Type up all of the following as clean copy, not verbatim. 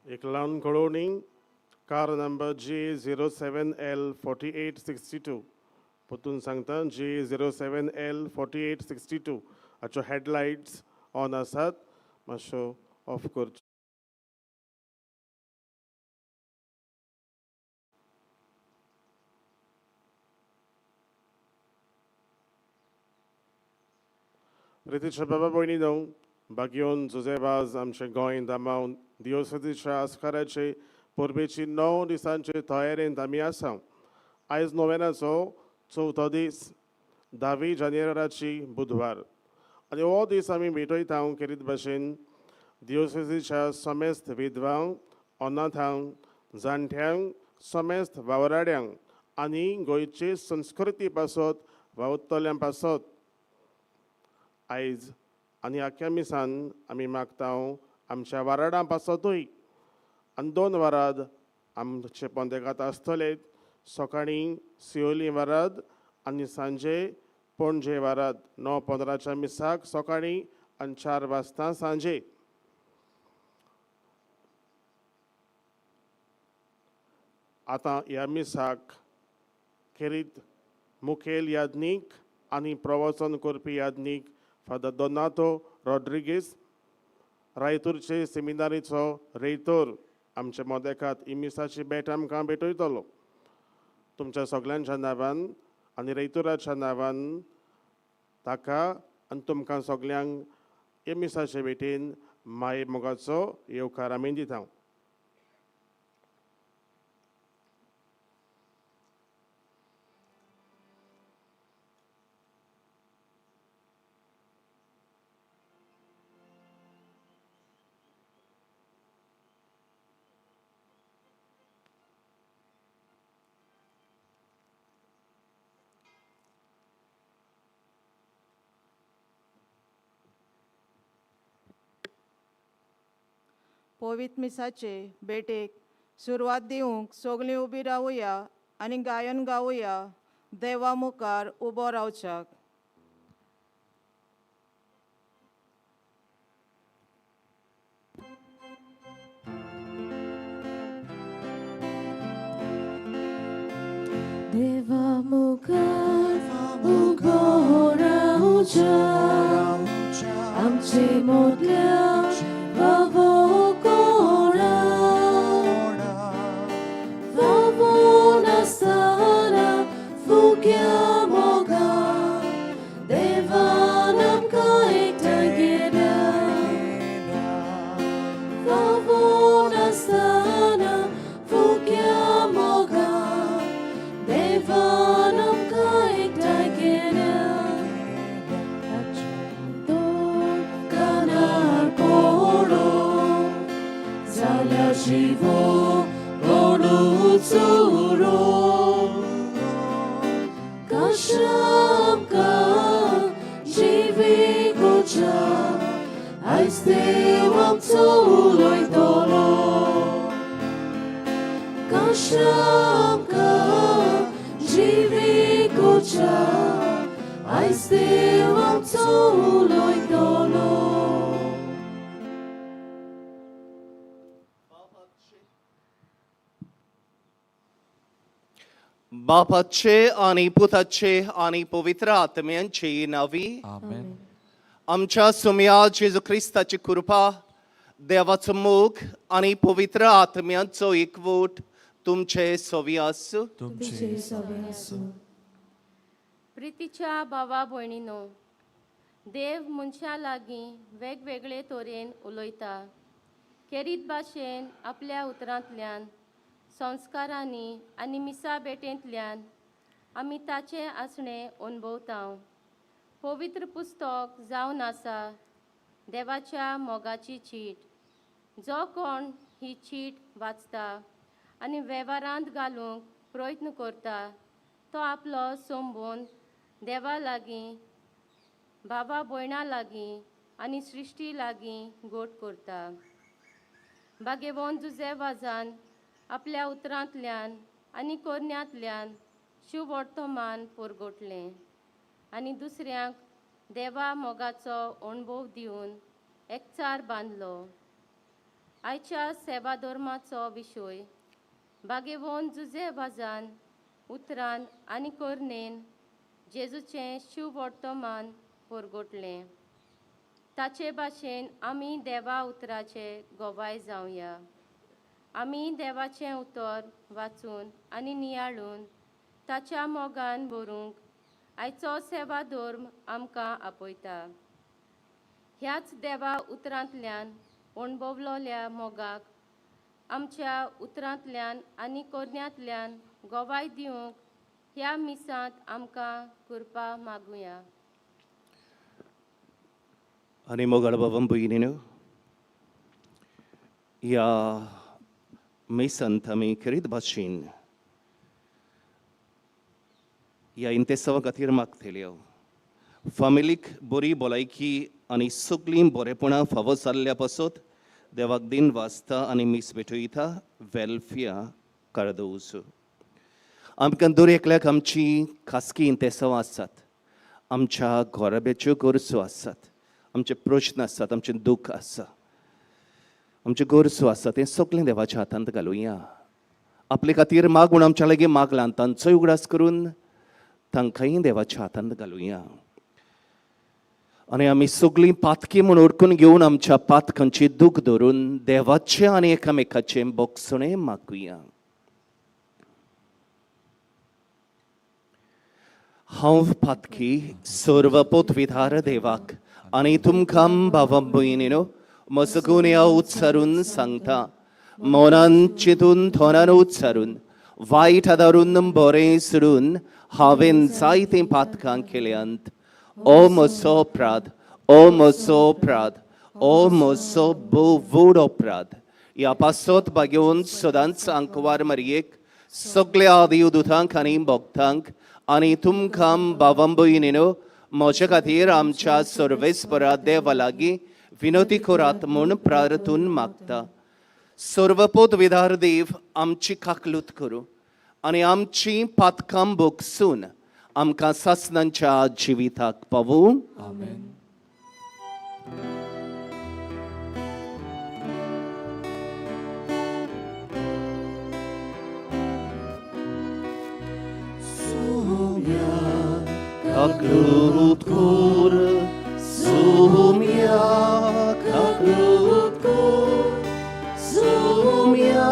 एक ल्हान कळोवणी, car number G 07 L 4862. परतून सांगता, G 07 L 4862 हाच्यो हेडलायट्स ऑन आसात, मातश्यो ऑफ करच्यो. प्रितीच्या बाबा भयणी न्हू, बागयोन जुजेबाज आमचे गोंय दामांव दियोसदीच्या आस्काराचे परबेची 9 दिसांचे तयारेंत आमी आसा. आयज नोव्हेनाचो चवथो दीस, 10 जानेवाराची बुधवार, आनी हो दीस आमी भेटयता खेरीत भाशेन दियोसेजीच्या समेस्त विधवांक, अनाथांक, जाणट्यांक, समेस्त वावराड्यांक आनी गोंयचे संस्कृती पासत वावुरतल्यां पासत. आयज आनी आख्या मिसान आमी मागता आमच्या वाराडां पासतूय. आनी 2 वाराद आमचे पोंदेगात आसतले, सकाळीं सियोली वाराद आनी सांजे पणजे वाराद, 9:15 मिसाक सकाळीं आनी 4 वाजता सांजे. आतां ह्या मिसाक खेरीत मुखेल याज्ञीक आनी प्रवचन करपी याज्ञीक फादर दोनातो रॉड्रिगीस, रायतूरचे सेमिनारीचो रेयतोर, आमचे मोदेकात ही मिसाची भेट आमकां भेटयतलो. तुमच्या सगल्यांच्या नांवान आनी रेयतोराच्या नांवान ताका आनी तुमकां सगल्यांक हे मिसाचे भेटेन माये मोगाचो येवकार आमी दिता. पवित्र मिसाचे भेटेक सुरवात दिवंक सगळीं उबी रावया आनी गायन गावया देवा मुखार उबो रावच्याक. देवा मुखार उबो रावच्याक आमचे मोदल्या फावो कोणा, फावो नासतना फुग्या मोगा देवान आमकां एकठांय केल्या. फावो नासतना फुग्या मोगा देवान आमकां एकठांय केल्या. कानार पडो जाल्यार जिवो कोणूच उरो, कशामकां जिवीकुच्या आयज देव आमचो उलयतलो. कशामकां जिवीकुच्या आयज देव आमचो उलयतलो. बापाचे आनी पुताचे आनी पवित्र आत्म्यांचे नावी आमेन. आमच्या सुम्या जेजू क्रिस्ताची कृपा, देवाचो मोग आनी पवित्र आत्म्यांचो एकवट तुमचे सवी आसूं. तुमचे सवे आसूं. प्रितीच्या भावा भयणीनो, देव मनशां लागीं वेगवेगळे तरेन उलयता. खेरीत भाशेन आपल्या उतरांतल्यान, संस्कारांनी आनी मिसा भेटेंतल्यान आमी ताचें आसणें अणभवता. पवित्र पुस्तक जावन आसा देवाच्या मोगाची चीट. जो कोण ही चीट वाचता आनी वेव्हारांत घालूंक प्रयत्न करता तो आपलो संबंद देवा लागीं, भावा भयणां लागीं आनी सृश्टी लागीं गोट करता. भाग्यवंत जुजे वाजान आपल्या उतरांतल्यान आनी कोरण्यांतल्यान शुवर्तमान परगटलें आनी दुसऱ्यांक देवा मोगाचो अणभव दिवन एकचार बांदलो. आयच्या सेवाधर्माचो विशय बागेवन जुजे वाजान उतरान आनी कोरणेन जेजूचें शिववर्तमान परगटलें. ताचे भाशेन आमी देवा उतराचे गोवाय जावया. आमी देवाचें उतर वाचून आनी नियाळून ताच्या मोगान भरूंक आयचो सेवा धर्म आमकां आपयता. ह्याच देवा उतरांतल्यान अणभवलोल्या मोगाक आमच्या उतरांतल्यान आनी कोरण्यांतल्यान गोवाय दिवंक ह्या मिसांत आमकां कृपा मागुया. आनी मोगाळ बाबा भयणीनो, ह्या मिसांत आमी खेरीत भाशेन ह्या इंतेसांवा खातीर मागतल्यो. फामिलीक बरी भलायकी आनी सगळीं बरेपणां फावो जाल्ल्या पासत देवाक दिन वाचता आनी मीस भेटयता वेल्फिया कार्दोज. आमकां दर एकल्याक आमची खासगी इंतेसांवां आसात, आमच्या घराब्याच्यो गरजो आसात, आमचे प्रश्न आसात, आमचें दूख आसा, आमच्यो गरजो आसा, तें सगळें देवाच्या हातांत घालुया. आपले खातीर माग म्हूण आमच्या लागीं मागलां तांचोय उगडास करून तांकांय देवाच्या हातांत घालुया. आनी आमी सगळीं पातकी म्हूण ओडकून घेवन आमच्या पातकांची दूख धरून देवाचें आनी एकामेकाचें बोगसणें मागुया. हांव पातकी सर्वपोतविधार देवाक आनी तुमकां भावा भयणीनो म्हजो गुन्यांव उच्चारून सांगता. मनान चिंतून थोनान उच्चारून वायट आदारून बरें सोडून हांवें जायतीं पातकां केल्यांत. ओ म्हजो अपराध, ओ म्हजो अपराध, ओ म्हजो भोव व्हड अपराध. ह्या पासत बागेवन सदांच आंकवार मारयेक सगल्या देवदूतांक आनी भक्तांक आनी तुमकां भावां भयणीनो म्हजे खातीर आमच्या सर्वेस्परा देवा लागीं विनोती करात म्हूण प्रार्थून मागता. सर्वपोत विधार देव आमची काकलूत करूं आनी आमची पातकां भोगसून आमकां सासनांच्या जिविताक पावूं. आमेन. काकलूत कर, सोम्या काकलूत कर, सोम्या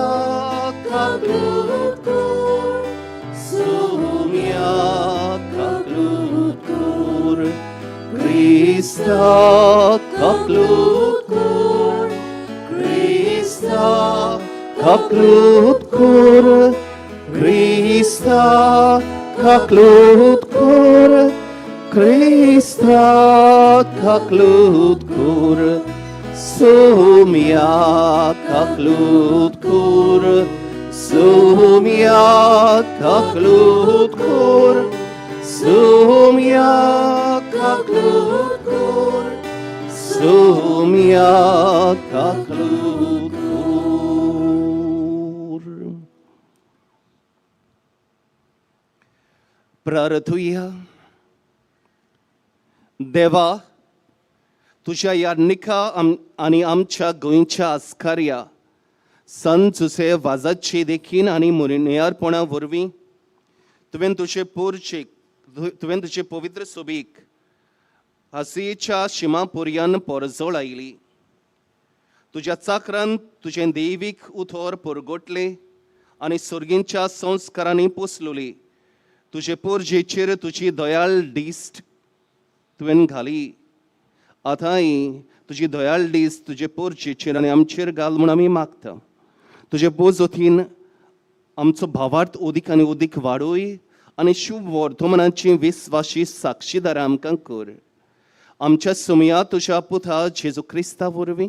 काकलूत कर, सोम्या काकलूत कर, क्रिस्ता काकलूत कर, क्रिस्ता काकलूत कर, क्रिस्ता काकलूत कर, क्रिस्ता काकलूत कर, सोम्या काकलूत कर, सोम्या काकलूत कर, सोम्या काकलूत कर, सोम्या काकलूत कर. प्रार्थुया. देवा, तुज्या ह्या निका आनी आमच्या गोंयच्या आस्कार्या संत जुसे वाजाची देखीन आनी मुनियारपणा वरवीं तुवें तुजे पोरचेक तुवें तुजे पवित्र सोबीक हासयेच्या शिमा पर्यान पोरजोळ आयली. तुज्या चाकरान तुजें दैवीक उथोर परगटलें आनी सर्गींच्या संस्कारांनी पोसलोली. तुजे पोरजेचेर तुजी दयाळ दिश्ट तुवें घाली. आतांय तुजी दयाळ दिश्ट तुजे पोरजेचेर आनी आमचेर घाल म्हूण आमी मागता. तुजे बोजोतीन आमचो भावार्थ ओदीक आनी ओदीक वाडोय आनी शुभ वर्तमानाची विस्वाशी साक्षीदार आमकां कर. आमच्या सुमया तुज्या पुता जेजू क्रिस्ता वरवीं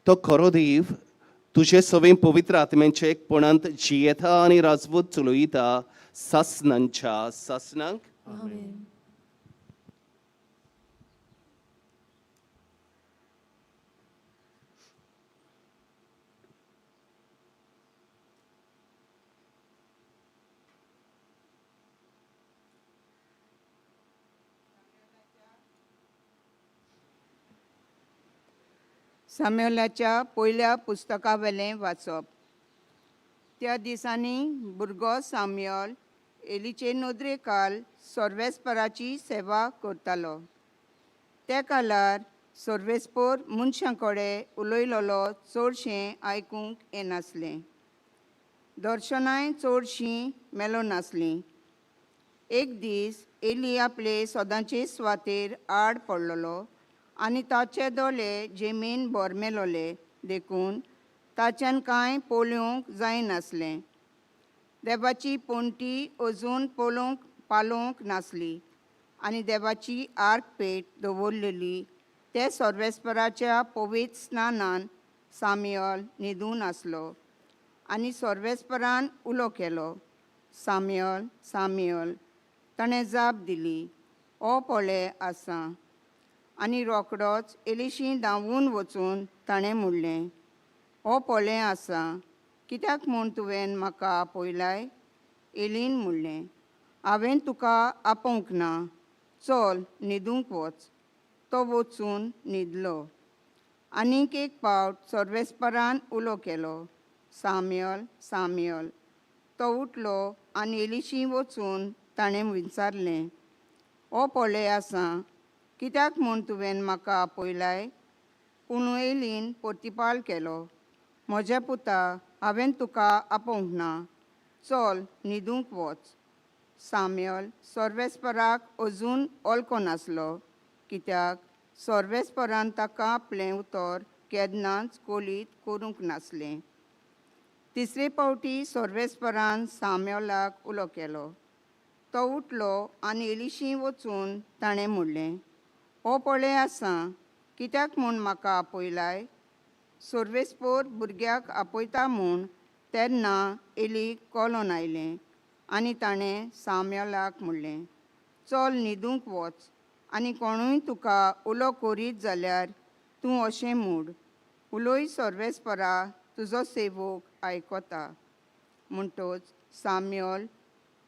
तो खरो देव तुजे सवे पवित्र आत्म्यांच्या एकपणांत जियेता आनी राजवत चलयता सासनांच्या सासनांक. आमेन. साम्योलाच्या पयल्या पुस्तकावेलें वाचप. त्या दिसांनी भुरगो साम्योल एलीचे नदरे काल सर्वेस्पराची सेवा करतालो. त्या काळार सर्वेस्पोर मनशां कडेन उलयलोलो चडशें आयकूंक येनासलें. दर्शनाय चडशीं मेळनासलीं. एक दीस एली आपले सदांचे सुवातेर आड पडलेलो आनी ताचे दोळे जमीन बोरमेलोले देखून ताच्यान कांय पळोवंक जायनासलें. देवाची पणटी अजून पळोवंक पालोवंक नासली आनी देवाची आर्क पेट दवरलेली ते सर्वेस्पराच्या पवित्र स्नानान सामियल न्हिदून आसलो आनी सर्वेस्परान उलो केलो, सामियल, सामियल. ताणें जाप दिली, ओ पळय आसा. आनी रोकडोच एलिशी धांवून वचून ताणें म्हणलें, ओ पळय आसा, कित्याक म्हूण तुवें म्हाका आपयलाय? एलीन म्हणलें, हांवें तुका आपोवंक ना, चल न्हिदूंक वच. तो वचून न्हिदलो. आनीक एक पावट सर्वेस्परान उलो केलो, सामियल, सामियल. तो उठलो आनी एलिशी वचून ताणें विचारलें, ओ पळय आसा, कित्याक म्हूण तुवें म्हाका आपयलाय? पूण एलीन प्रतिपाल केलो, म्हज्या पुता, हांवें तुका आपोवंक ना, चल न्हिदूंक वच. साम्यल सर्वेस्पराक अजून वळखनासलो, कित्याक सर्वेस्परान ताका आपलें उतर केन्नाच कोलीत करूंक नासलें. तिसरे पावटी सर्वेस्परान साम्योलाक उलो केलो. तो उठलो आनी एलिशी वचून ताणें म्हणलें, हो पळय आसा, कित्याक म्हूण म्हाका आपयलाय? सर्वेस्पोर भुरग्याक आपयता म्हूण तेन्ना एलीक कळोन आयलें आनी ताणें साम्योलाक म्हणलें, चल न्हिदूंक वच आनी कोणूय तुका उलो करीत जाल्यार तूं अशें म्हूण, उलोय सर्वेस्परा, तुजो सेवक आयकता. म्हणटच साम्योल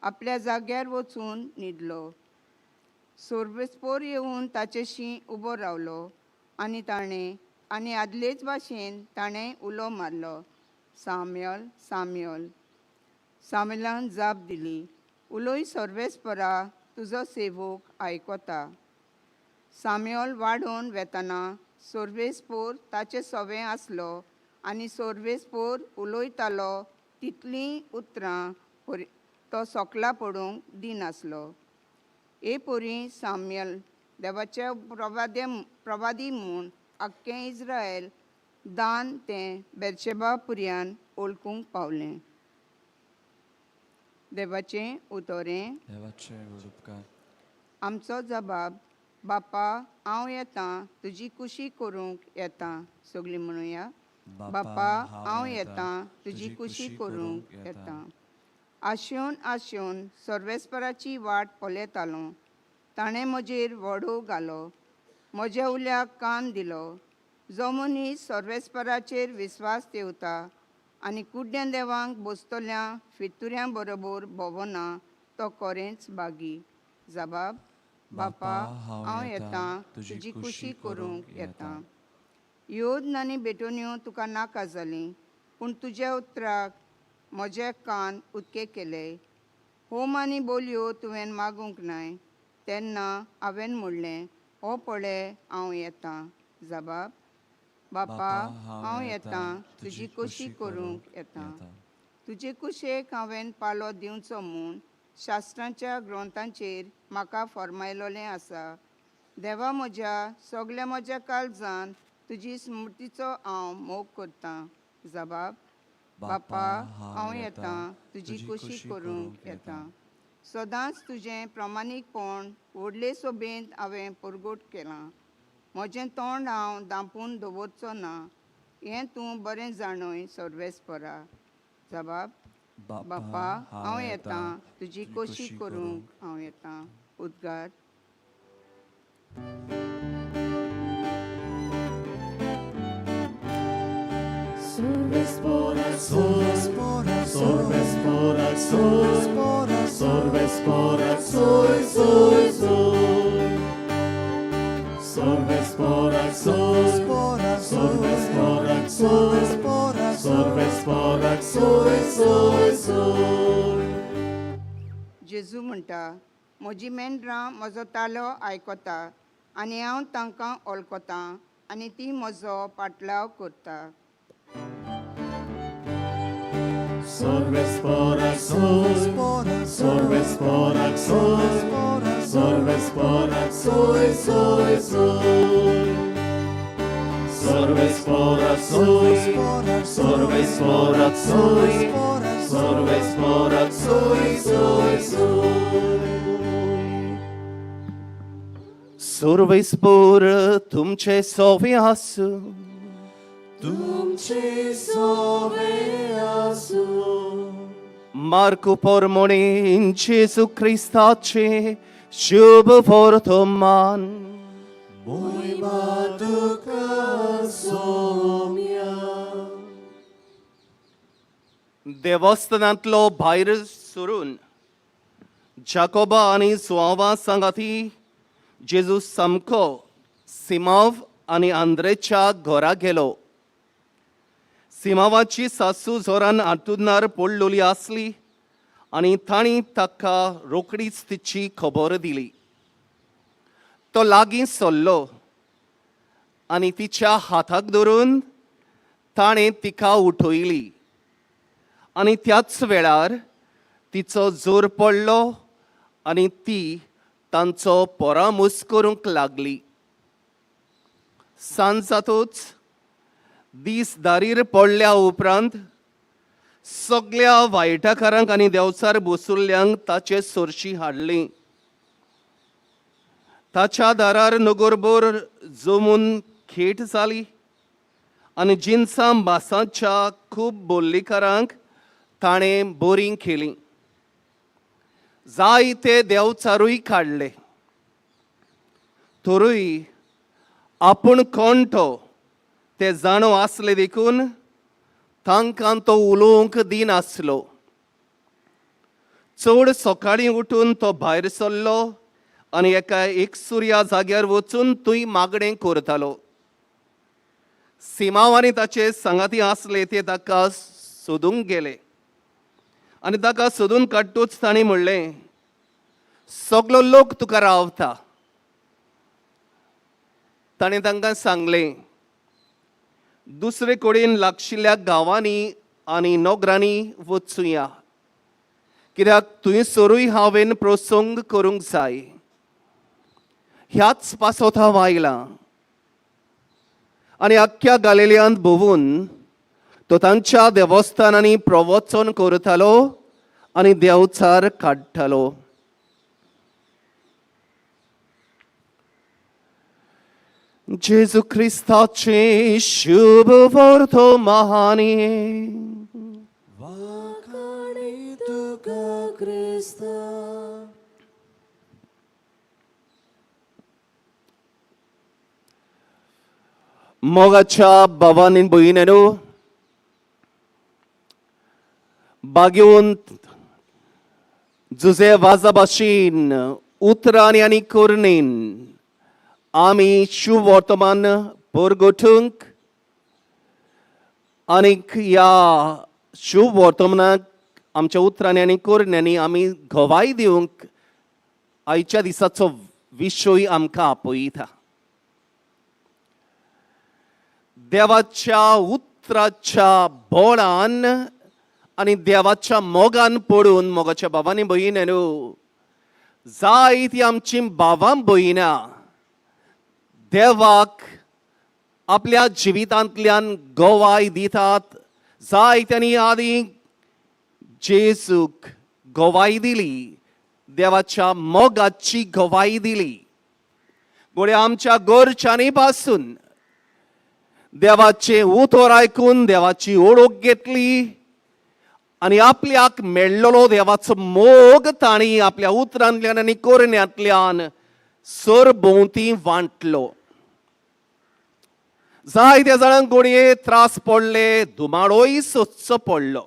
आपल्या जाग्यार वचून न्हिदलो. सर्वेस्पोर येवन ताचेशी उबो रावलो आनी ताणें आनी आदलेच भाशेन ताणें उलो मारलो, साम्यल, साम्यल. साम्यलान जाप दिली, उलोय सर्वेस्परा, तुजो सेवक आयकता. साम्योल वाडोवन वेतना सर्वेस्पोर ताचे सवें आसलो आनी सर्वेस्पोर उलयतालो तितलीं उतरां तो सोकला पडूंक दिनासलो. हे परी साम्यल देवाचे प्रवादी म्हूण आख्खें इस्रायल दान तें बेर्शेबा पुर्यान वळखूंक पावलें. देवाचें उतरें. आमचो जबाब, बापा हांव येता तुजी कुशी करूंक येता. सगळीं म्हणुया, बापा हांव येता तुजी कुशी करूंक येता. आशेवन आशेवन सर्वेस्पराची वाट पळयतालो. ताणें म्हजेर वडो घालो, म्हज्या उल्याक कान दिलो. जो मनीस सर्वेस्पराचेर विस्वास ठेवता आनी कुड्ड्या देवांक बसतल्या फितुऱ्यां बरोबर भोंवना तो कोरेंच बागी. जबाब, बापा हांव येता तुजी कुशी करूंक येता. योद्न आनी भेटोन्यो तुका नाका जाली, पूण तुज्या उतराक म्हजे कान उत्के केले. होम आनी बोलयो तुवें मागूंक नाय, तेन्ना हांवें म्हणलें, हो पळय हांव येता. जबाब, बापा हांव येता तुजी कुशी करूंक येता. तुजे कुशेक हांवें पालो दिवचो म्हूण शास्त्रांच्या ग्रंथांचेर म्हाका फर्मायलोलें आसा. देवा म्हज्या सगल्या म्हज्या काळजान तुजी स्मृतीचो हांव मोग करतां. जबाब, बापा हांव येता तुजी कुशी करूंक येता. सदांच तुजें प्रामाणीकपण व्हडले सोबेंत हांवें परगट केलां. म्हजें तोंड हांव दांपून दवरचो ना, हें तूं बरें जाणय सर्वेस्परा. जबाब, बापा हांव येता तुजी कुशी करूंक हांव येता. उद्गार. Sorvespora, soy, soy, soy. Sorvespora, soy, sorvespora. सोर्वेस्पोराक सोय सोय सोय. जेजू म्हणटा, म्हजी मेंढरां म्हजो तालो आयकता आनी हांव तांकां वळखतां आनी ती म्हजो पाटलाव करता. सोर्वेस्पोराक सोय, सोर्वेस्पोराक सोय, सोर्वेस्पोराक सोय सोय सोय. सोर्वेस्पोराक सोय, सोर्वेस्पोराक सोय, सोर्वेस्पोराक सोय सोय सोय. सुर्वेस्पोर तुमचे सोवे आसूं. तुमचे सोवे आसूं. मार्कू पोरमोणे जेजू क्रिस्ताचे शुभ वर्तमान. मोहिमा तुका सोम्या. देवस्थानांतलो भायर सरून जाकोबा आनी सुवावा सांगाती जेजू सामको सिमाव आनी आंद्रेच्या घरा गेलो. सिमावाची सासू जोरान आतुनार पडलोली आसली आनी तांणी ताका रोखडीच तिची खबर दिली. तो लागीं सरलो आनी तिच्या हाताक धरून ताणें तिका उठयली आनी त्याच वेळार तिचो जोर पडलो आनी ती तांचो परामूस करूंक लागली. सांज जातूच दीस दारीर पडल्या उपरांत सगल्या वायटाकारांक आनी देंवचार बसुल्ल्यांक ताचे सोरशी हाडली. ताच्या दारार नगरभर जमून खेट जाली आनी जिनसां बासांच्या खूब बोल्लीकारांक ताणें बोरीं केलीं. जायते देंवचारूय काडले, तरूय आपूण कोण तो ते जाणो आसले देखून तांकां तो उलोवंक दिनासलो. चड सकाळीं उठून तो भायर सरलो आनी एका एकसुर्या जाग्यार वचून थंय मागणें करतालो. सिमांव आनी ताचे सांगाती आसले ते ताका सोदूंक गेले आनी ताका सोदून काडटूच तांणी म्हणलें, सगलो लोक तुका रावता. ताणें तांकां सांगलें, दुसरे कडेन लागशिल्ल्या गांवांनी आनी नगरांनी वचुया, कित्याक थंयसरूय हांवें प्रसंग करूंक जाय. ह्याच पासत हांव आयलां. आनी आख्ख्या गालिलियांत भोंवून तो तांच्या देवस्थानांनी प्रवचन करतालो आनी देंवचार काडटालो. जेजू क्रिस्ताचें शुभ वर्तमान. वाखाणी तुका क्रिस्ता. मोगाच्या भावांनी भयणींनो, भाग्यवंत जुजे वाजा भाशेन उतरांनी आनी करणेन आमी शुभ वर्तमान परगटूंक आनीक ह्या शुभ वर्तमानाक आमच्या उतरांनी आनी करण्यांनी आमी गवाय दिवंक आयच्या दिसाचो विशय आमकां आपयता. देवाच्या उतराच्या बोळान आनी देवाच्या मोगान पडून मोगाच्या भावांनी भयणींनो, जायती आमची भावां भयणां देवाक आपल्या जिवितांतल्यान गवाय दितात. जायत्यांनी आदी जेजूक गवाय दिली, देवाच्या मोगाची गवाय दिली. घडये आमच्या घरच्यांनी पासून देवाचें उतर आयकून देवाची ओळख घेतली आनी आपल्याक मेळ्ळलो देवाचो मोग तांणी आपल्या उतरांतल्यान आनी करण्यांतल्यान सरभोंवती वांटलो. जायत्या जाणांक घडये त्रास पडले, धुमाडोय सोदचो पडलो.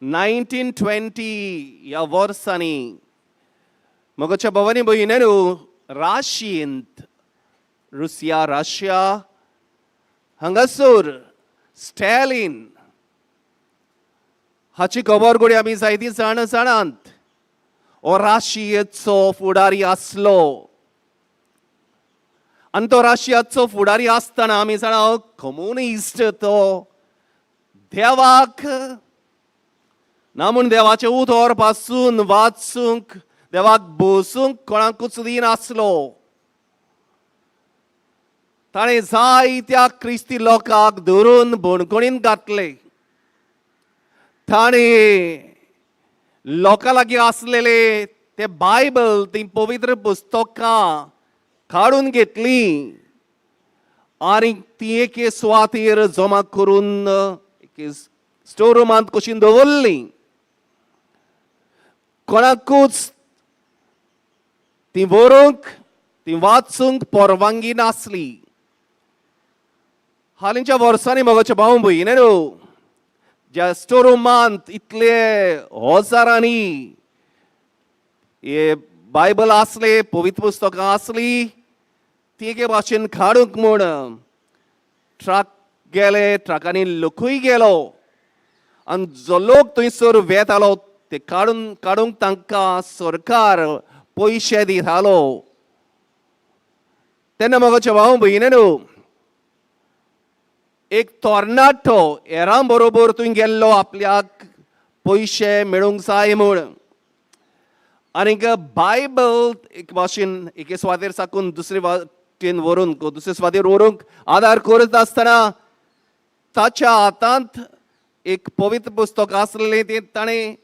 1920 ह्या वर्सांनी मोगाच्या भवानी भयणींनो, राशियेंत, रुसिया, रशिया हांगासर स्टॅलिन हाची खबर घडये आमी जायती जाण जाणात. हो राशियेचो फुडारी आसलो आनी तो राशियाचो फुडारी आसतना आमी जाणा कम्युनिस्ट, तो देवाक ना म्हूण देवाचें उतर पासून वाचूंक, देवाक बसूंक कोणाकूच दिनासलो. ताणें जायत्या क्रिस्ती लोकांक धरून बणकणीन घातले. ताणें लोकां लागीं आसलेले ते बायबल, ती पवित्र पुस्तकां काडून घेतली आनी ती एके सुवातेर जमा करून एके स्टोर रुमांत कशी दवरली. कोणाकूच ती व्हरूंक, ती वाचूंक परवानगी नासली. हालींच्या वर्सांनी मोगाचे भाव भयणी न्हू, ज्या स्टोर रुमांत इतले हजारांनी हे बायबल आसले, पवित्र पुस्तकां आसली, ती एके भाशेन काडूंक म्हूण ट्रक गेले. ट्रकांनी लोकूय गेलो आनी जो लोक थंयसर वेतालो ते काडून काडूंक तांकां सरकार पयशे दितालो. तेन्ना मोगाचे भाव भयणी न्हू, एक तरणाटो हेरां बरोबर थंय गेल्लो आपल्याक पयशे मेळूंक जाय म्हूण आनीक बायबल एक भाशेन एके सुवातेर साकून दुसरे वाटेन व्हरूंक, दुसरे सुवातेर व्हरूंक आदार करत आसतना ताच्या हातांत एक पवित्र पुस्तक आसलें. तें ताणें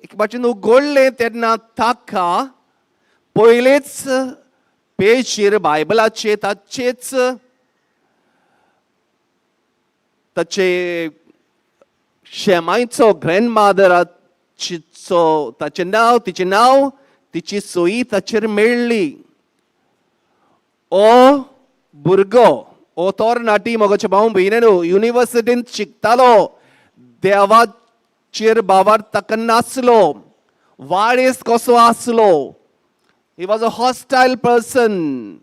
एक भाशेन उगडलें तेन्ना ताका पयलेच पेजीर बायबलाचे ताचेच ताचे शेमायचो, ग्रँडमादराचो ताचें नांव, तिचें नांव, तिची सोयी ताचेर मेळ्ळी. ओ भुरगो, ओ तरणाटी, मोगाचे भाव भयणी न्हू, युनिवर्सिटींत शिकतालो. देवाचेर भावार्थ ताका नासलो, वाळेस कसो आसलो. He was a hostile person.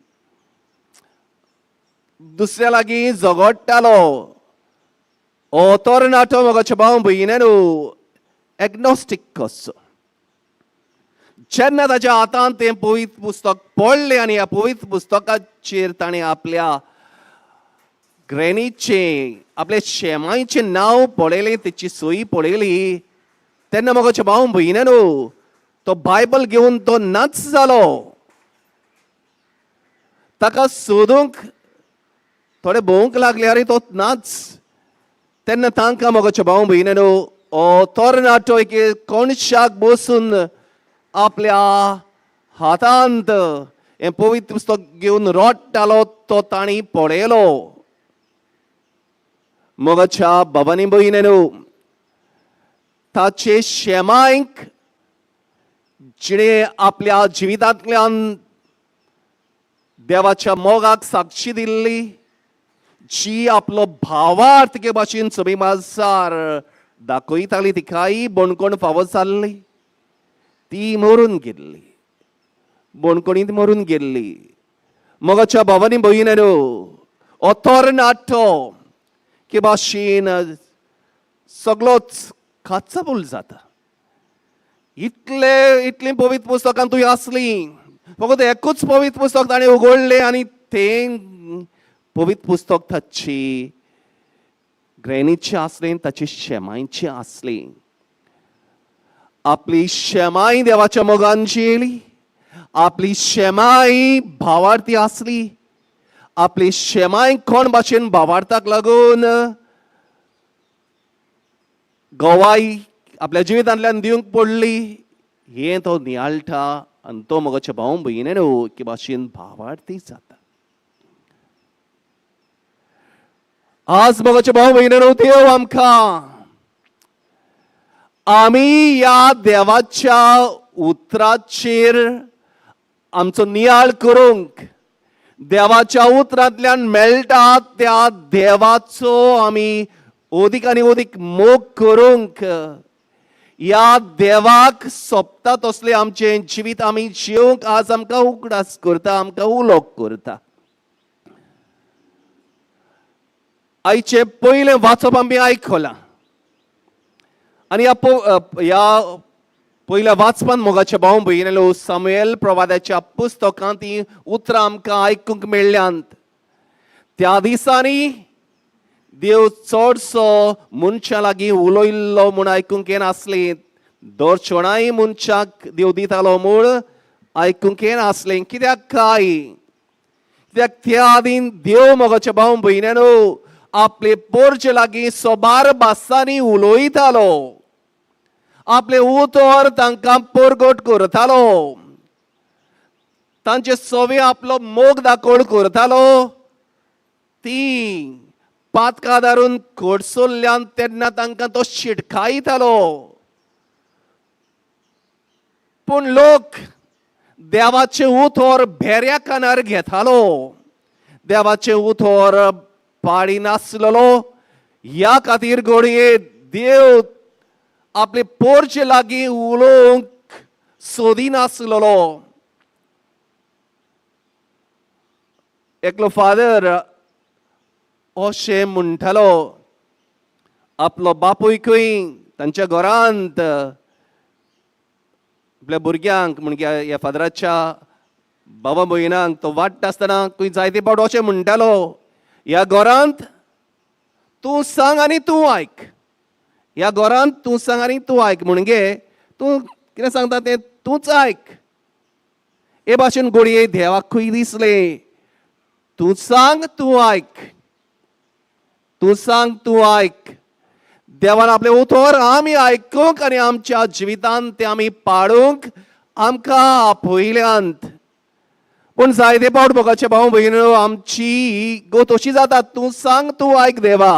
दुसऱ्या लागीं झगडटालो. ओ तरणाटो, मोगाचे भाव भयणी न्हू, एग्नोस्टीक कसो. जेन्ना ताच्या हातांत तें पवित्र पुस्तक पडलें आनी ह्या पवित्र पुस्तकाचेर ताणें आपल्या ग्रॅनीचें, आपल्या शेमायचें नांव पळयलें, तेची सोयी पळयली, तेन्ना मोगाचे भाव भयणी न्हू, तो बायबल घेवन तो नाच जालो. ताका सोदूंक थोडे भोंवंक लागले आनी तो नाच. तेन्ना तांकां, मोगाचे भाव भयणी न्हू, ओ तरणाटो एके कोणशाक बसून आपल्या हातांत हें पवित्र पुस्तक घेवन रडटालो तो तांणी पळयलो. मोगाच्या भावांनी भयणी न्हू, ताचे शेमायक जिणे आपल्या जिवितांतल्यान देवाच्या मोगाक साक्षी दिल्ली, जी आपलो भावार्थ एके भाशेन सभी माजार दाखयताली, तिकाय बणकोण फावो जाल्ली. ती मरून गेल्ली, बणकोणींत मरून गेल्ली. मोगाच्या भावांनी भयणी न्हू, हो तरणाटो के भाशेन सगलोच काचाबूल जाता. इतले इतलीं पवित्र पुस्तकां तुवें आसलीं, फकत एकूच पवित्र पुस्तक ताणें उगडलें आनी तें पवित्र पुस्तक ताची ग्रॅनीचें आसलें, ताची शेमायचें आसलें. आपली शेमाय देवाच्या मोगान जियेली, आपली शेमाय भावार्थी आसली, आपली शेमाय कोण भाशेन भावार्थाक लागून गवाय आपल्या जिवितांतल्यान दिवंक पडली हें तो नियाळटा आनी तो, मोगाच्या भाव भयणी न्हू, एके भाशेन भावार्थी जाता. आज, मोगाच्या भाव भयणी न्हू, देव आमकां आमी ह्या देवाच्या उतराचेर आमचो नियाळ करूंक, देवाच्या उतरांतल्यान मेळटा त्या देवाचो आमी अदीक आनी अदीक मोग करूंक, ह्या देवाक सोबता तसलें आमचें जिवीत आमी जिवंक आज आमकां उगडास करता, आमकां उलोवप करता. आयचें पयलें वाचप आमी आयकलां आनी ह्या पयल्या वाचपान मोगाच्या भाव भयणीलो सामुएल प्रवादाच्या पुस्तकांत ती उतरां आमकां आयकूंक मेळ्ळ्यांत. त्या दिसांनी देव चडसो मनशां लागीं उलयल्लो म्हूण आयकूंक येनासलें. दर्शणाय मनशाक देव दितालो म्हूण आयकूंक येनासलें. कित्याक काय? कित्याक त्या आदीं देव मोगाच्या भाव भयण्यानो आपले पोरचे लागीं सोबार भासांनी उलयतालो, आपले उतर तांकां परगट करतालो, तांचे सवे आपलो मोग दाखोवन करतालो. ती पातकां धारून कडसरल्यान तेन्ना तांकां तो शिटकायतालो. पूण लोक देवाचें उतर भेऱ्या कानार घेतालो, देवाचें उतर पाळिनासलेलो. ह्या खातीर घडये देव आपले पोरचे लागीं उलोवंक सोदिनासलेलो. एकलो फादर अशें म्हणटालो, आपलो बापूय खंय तांच्या घरांत आपल्या भुरग्यांक म्हणजे ह्या फादराच्या बाबा भयणांक तो वाडटा आसतना खंय जायते फावट अशें म्हणटालो, ह्या घरांत तूं सांग आनी तूं आयक, ह्या घरांत तूं सांग आनी तूं आयक, म्हणजे तूं कितें सांगता तें तूंच आयक. हे भाशेन घडये देवाक खंय दिसलें, तूं सांग तूं आयक, तूं सांग तूं आयक. देवान आपलें उतर आमी आयकूंक आनी आमच्या जिवितांत तें आमी पाळूंक आमकां आपयल्यांत. पूण जायते फावट मोगाचे भाव भयणीनो आमची गत अशी जाता, तूं सांग तूं आयक देवा,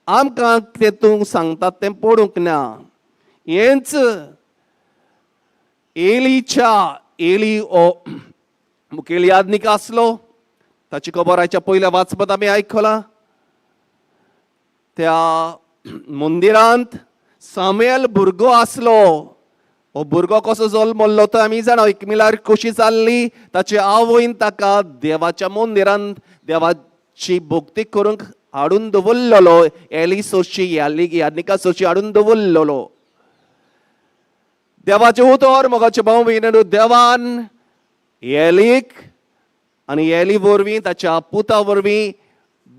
आमकां तें तूं सांगतात तें पडूंक ना. हेंच एलीच्या, एली हो मुखेल यादनीक आसलो, ताची खबर आयच्या पयल्या वाचपांत आमी आयकलां. त्या मंदिरांत सामुएल भुरगो आसलो. हो भुरगो कसो जल्मल्लो तो आमी जाणा. एक मिलार कशी जाल्ली, ताचे आवयन ताका देवाच्या मंदिरांत देवाची भक्ती करूंक हाडून दवरलेलो, एली सोशी यादनिका सोशी हाडून दवरलेलो. देवाचें उतर मोगाचे भाव भयणीनो देवान एलीक आनी एली वरवीं ताच्या पुता वरवीं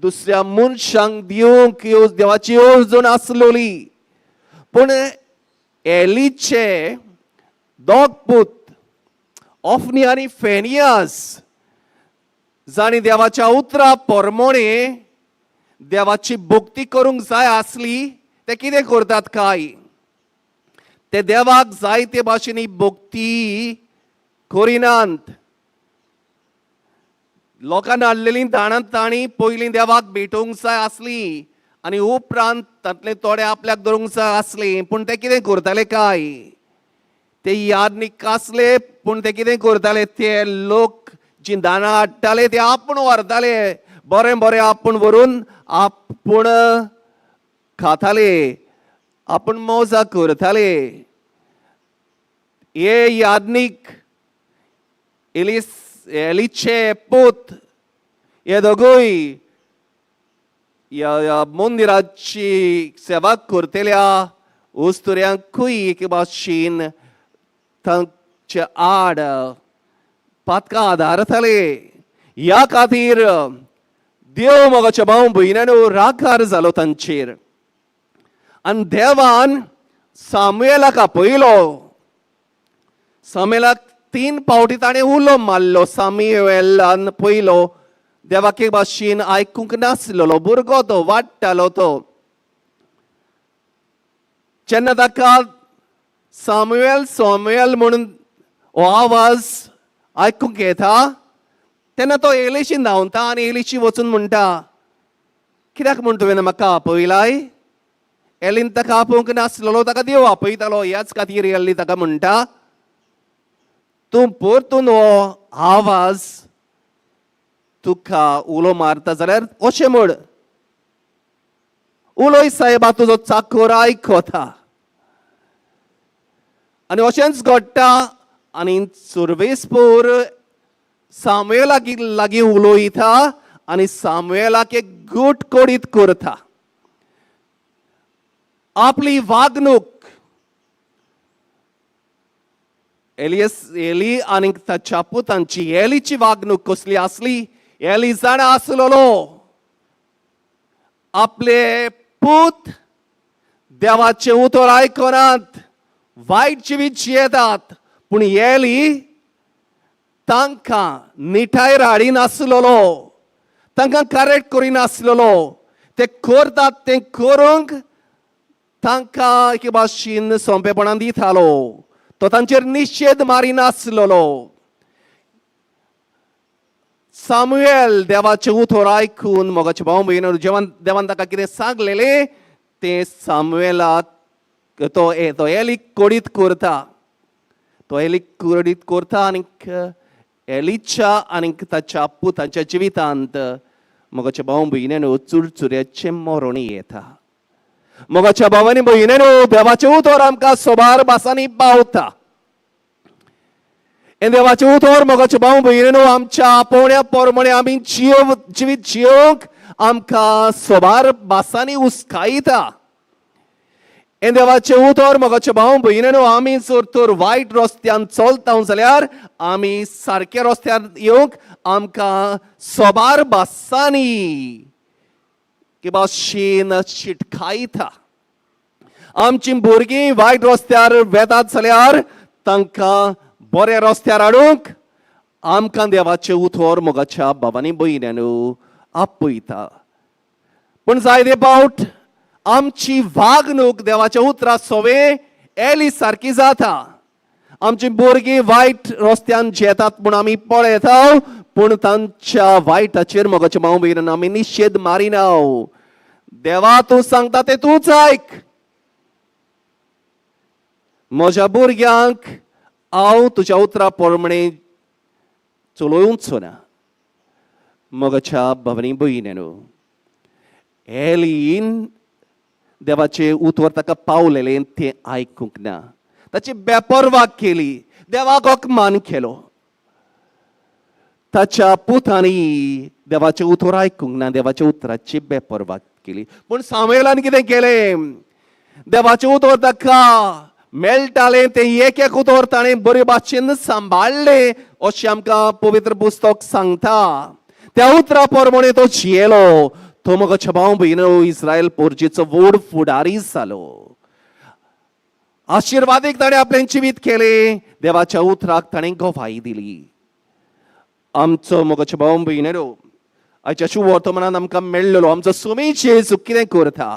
दुसऱ्या मनशांक दिवंक देवाची येवजण आसलोली. पूण एलीचे दोग पूत ऑफनी आनी फेनियास जांणी देवाच्या उतरा परमोणे देवाची भक्ती करूंक जाय आसली, ते कितें करतात काय? ते देवाक जाय ते भाशेन भक्ती करिनात. लोकांना हाडलेलीं दाणां तांणी पयलीं देवाक भेटोवंक जाय आसली आनी उपरांत तांतले थोडे आपल्याक धरूंक जाय आसली. पूण ते कितें करताले काय? ते यादनीक आसले, पूण ते कितें करताले, ते लोक जी दाणां हाडटाले ते आपूण व्हरताले, बरें बरें आपूण व्हरून आपूण खाताले, आपूण मौजा करताले. हे यादनीक एलीचे पूत हे दोगूय ह्या मंदिराची सेवा करतल्या उस्तुऱ्यांकूय एके भाशेन तांचे आड पातकां आदारताले. ह्या खातीर देव मोगाच्या भाव भयण्यानो रागार जालो तांचेर आनी देवान सामुएलाक आपयलो. सामुएलाक 3 फावटी ताणें उलो मारलो. सामुएलान पयलो देवाक एक भाशेन आयकूंक नासलेलो भुरगो तो वाडटालो तो. जेन्ना ताका सामुएल सामुएल म्हणून हो आवाज आयकूंक येता तेन्ना तो एलिशी धांवता आनी एलिशी वचून म्हणटा, कित्याक म्हूण तुवें म्हाका आपयलाय? एलीन ताका आपोवंक नासलेलो, ताका देव आपयतालो. ह्याच खातीर एली ताका म्हणटा, तूं परतून हो आवाज तुका उलो मारता जाल्यार अशें म्हण, उलोय साहेबा, तुजो चाकोर आयकता. आनी अशेंच घडटा आनी सुर्वेसपूर सामुएला लागीं उलयता आनी सामुएलाक एक गूट कोडीत करता. आपली वागणूक एलियस एली आनी ताच्या पुतांची, एलीची वागणूक कसली आसली? एली जाणा आसलेलो आपले पूत देवाचें उतर आयकनात, वायट जिवीत जियेतात, पूण एली तांकां निठाय हाडिनासलेलो, तांकां करेक्ट करिनासलेलो. ते करतात तें करूंक तांकां एके भाशेन सोंपेपणान दितालो, तो तांचेर निशेध मारिनासलेलो. सामुएल देवाचें उतर आयकून, मोगाचे भाव भयण, जेवन देवान ताका कितें सांगलेलें तें सामुएलाक तो तो एलीक कोडीत करता. तो एलीक कोडीत करता आनीक एलीच्या आनीक ताच्या पुताच्या जिवितांत, मोगाच्या भाव भयणीनो, चुरचुऱ्याचें मरण येता. मोगाच्या भावांनी भयणीनो, देवाचें उतर आमकां सोबार भासांनी पावता. हें देवाचें उतर, मोगाचे भाव भयणीनो, आमच्या आपोवण्या प्रमाणे आमी जिव जिवीत जियोवंक आमकां सोबार भासांनी उस्कायता. हें देवाचें उतर, मोगाचे भाव भयणीनो, आमी जर तर वायट रस्त्यान चलता जाल्यार आमी सारक्या रस्त्यार येवंक आमकां सोबार भासांनी किंवा शीन शिटकायता. आमची भुरगीं वायट रस्त्यार वेतात जाल्यार तांकां बऱ्या रस्त्यार हाडूंक आमकां देवाचें उतर, मोगाच्या भावांनी भयण्यांनो, आपयता. पूण जायते फावट आमची वागणूक देवाच्या उतरा सोवे एली सारकी जाता. आमची भुरगीं वायट रस्त्यान जेतात म्हूण आमी पळयता, पूण तांच्या वायटाचेर, मोगाच्या भाव भयणांनो, आमी निशेध मारिना. देवा, तूं सांगता तें तूंच आयक, म्हज्या भुरग्यांक हांव तुज्या उतरा प्रमाणे चलोवचो ना. मोगाच्या भावांनी भयण्यांनो, एलीन देवाचें उतर ताका पावलेलें तें आयकूंक ना, ताची बेपर्वा केली, देवाक अपमान केलो. ताच्या पुतांनी देवाचें उतर आयकूंक ना, देवाच्या उतराची बेपर्वा केली. पूण सामुएलान कितें केलें? देवाचें उतर ताका मेळटालें तें एक एक उतर ताणें बरे भाशेन सांबाळ्ळें अशें आमकां पवित्र पुस्तक सांगता. त्या उतरा प्रमाणे तो जियेलो. तो मोगाच्या भाव भयणो, इस्रायल पोर्जेचो व्हड फुडारी जालो. आशिर्वादीक ताणें आपलें जिवीत केलें. देवाच्या उतराक ताणें गवाय दिली. आमचो, मोगाच्या भाव भयणो, आयच्या शुवर्तमानान आमकां मेळ्ळलो आमचो सुमी जेजू कितें करता,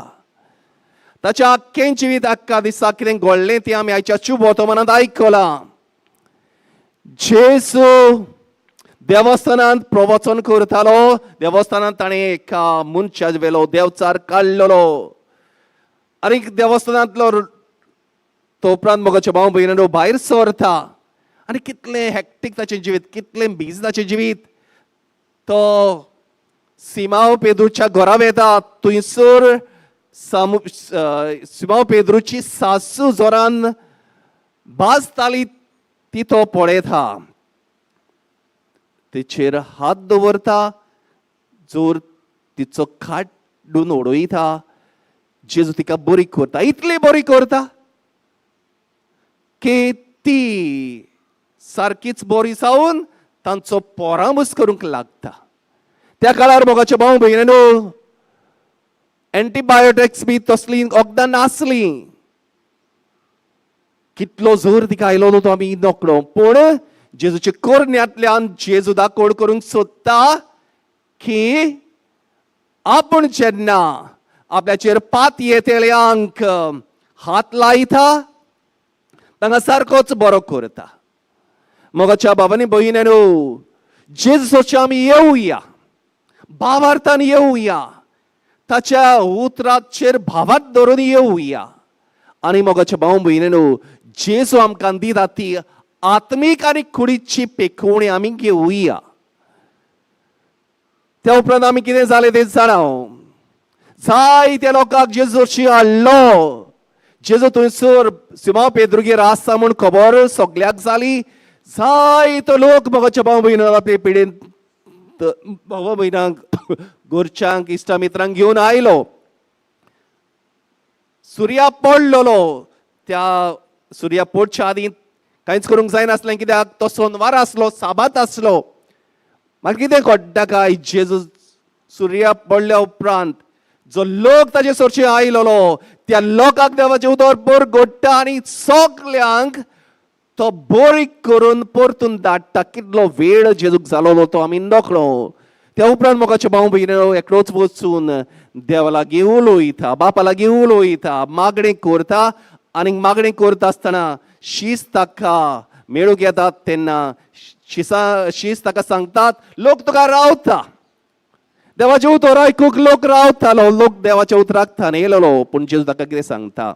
ताच्या आख्खें जिवीत, आख्खा दिसा कितें घडलें तें आमी आयच्या शुवर्तमानांत आयकलां. जेजू देवस्थानांत प्रवचन करतालो. देवस्थानांत ताणें एका मनशा वेलो देवचार काडलेलो आनी देवस्थानांतलो तो उपरांत, मोगाच्या भाव भयणो, भायर सरता आनी कितलें हॅक्टीक ताचें जिवीत, कितलें बीज ताचें जिवीत. तो सिमाव पेद्रूच्या घरा वेता. थंयसर सामू सिमाव पेद्रूची सासू जोरान भाजताली ती तो पळयता, तेचेर हात दवरता, जोर तिचो काडून उडयता. जेजू तिका बरी करता, इतली बरी करता की ती सारकीच बरी जावन तांचो परामर्श करूंक लागता. त्या काळार, मोगाचे भाव भयणीनो, एंटीबायोटिक्स बी तसलीं वखदां नासलीं. कितलो जोर तिका आयलो तो आमी नकळो, पूण जेजूच्या करण्यांतल्यान जेजू दाकोड करूंक सोदता की आपूण जेन्ना आपल्याचेर पात येतल्यांक हात लायता, तांकां सारकोच बरो करता. मोगाच्या भावांनी भयणीनो, जेजूचे आमी येवया, भावार्थान येवया, ताच्या उतराचेर भावार्थ धरून येवया आनी मोगाच्या भाव भयणीनो, जेजू आमकां दिता ती आत्मीक आनी कुडीची पेखवणी आमी घेवया. त्या उपरांत आमी कितें जालें तें जाणा. जायत्या लोकांक जेजूशी हाडलो. जेजू थंयसर सिमांव पेद्रुगेर आसा म्हूण खबर सगल्याक जाली. जायतो लोक, मोगाच्या भाव भयणीनो, आपले पिडेन भावा भयणांक, घरच्यांक, इश्टा मित्रांक घेवन आयलो. सुर्या पडलेलो. त्या सुर्या पडच्या आदीं कांयच करूंक जायनासलें, कित्याक तो सोनवार आसलो, साबात आसलो. मागीर कितें घडटा काय, जेजू सुर्या पडल्या उपरांत जो लोक ताजे सरचे आयलेलो त्या लोकांक देवाचें उतर परगट्टा आनी सगल्यांक तो बरी करून परतून धाडटा. कितलो वेळ जेजूक जालोलो तो आमी नकळो. त्या उपरांत मोगाचे भाव भयण, एकलोच वचून देवा लागीं उलयता, बापा लागीं उलयता, मागणें करता. आनी मागणें करता आसतना शीस ताका मेळूंक येतात. तेन्ना शिसा शीस ताका सांगतात, लोक तुका रावता. देवाचें उतर आयकूंक लोक रावतालो, लोक देवाच्या उतराक थानयलेलो. पूण जेजू ताका कितें सांगता?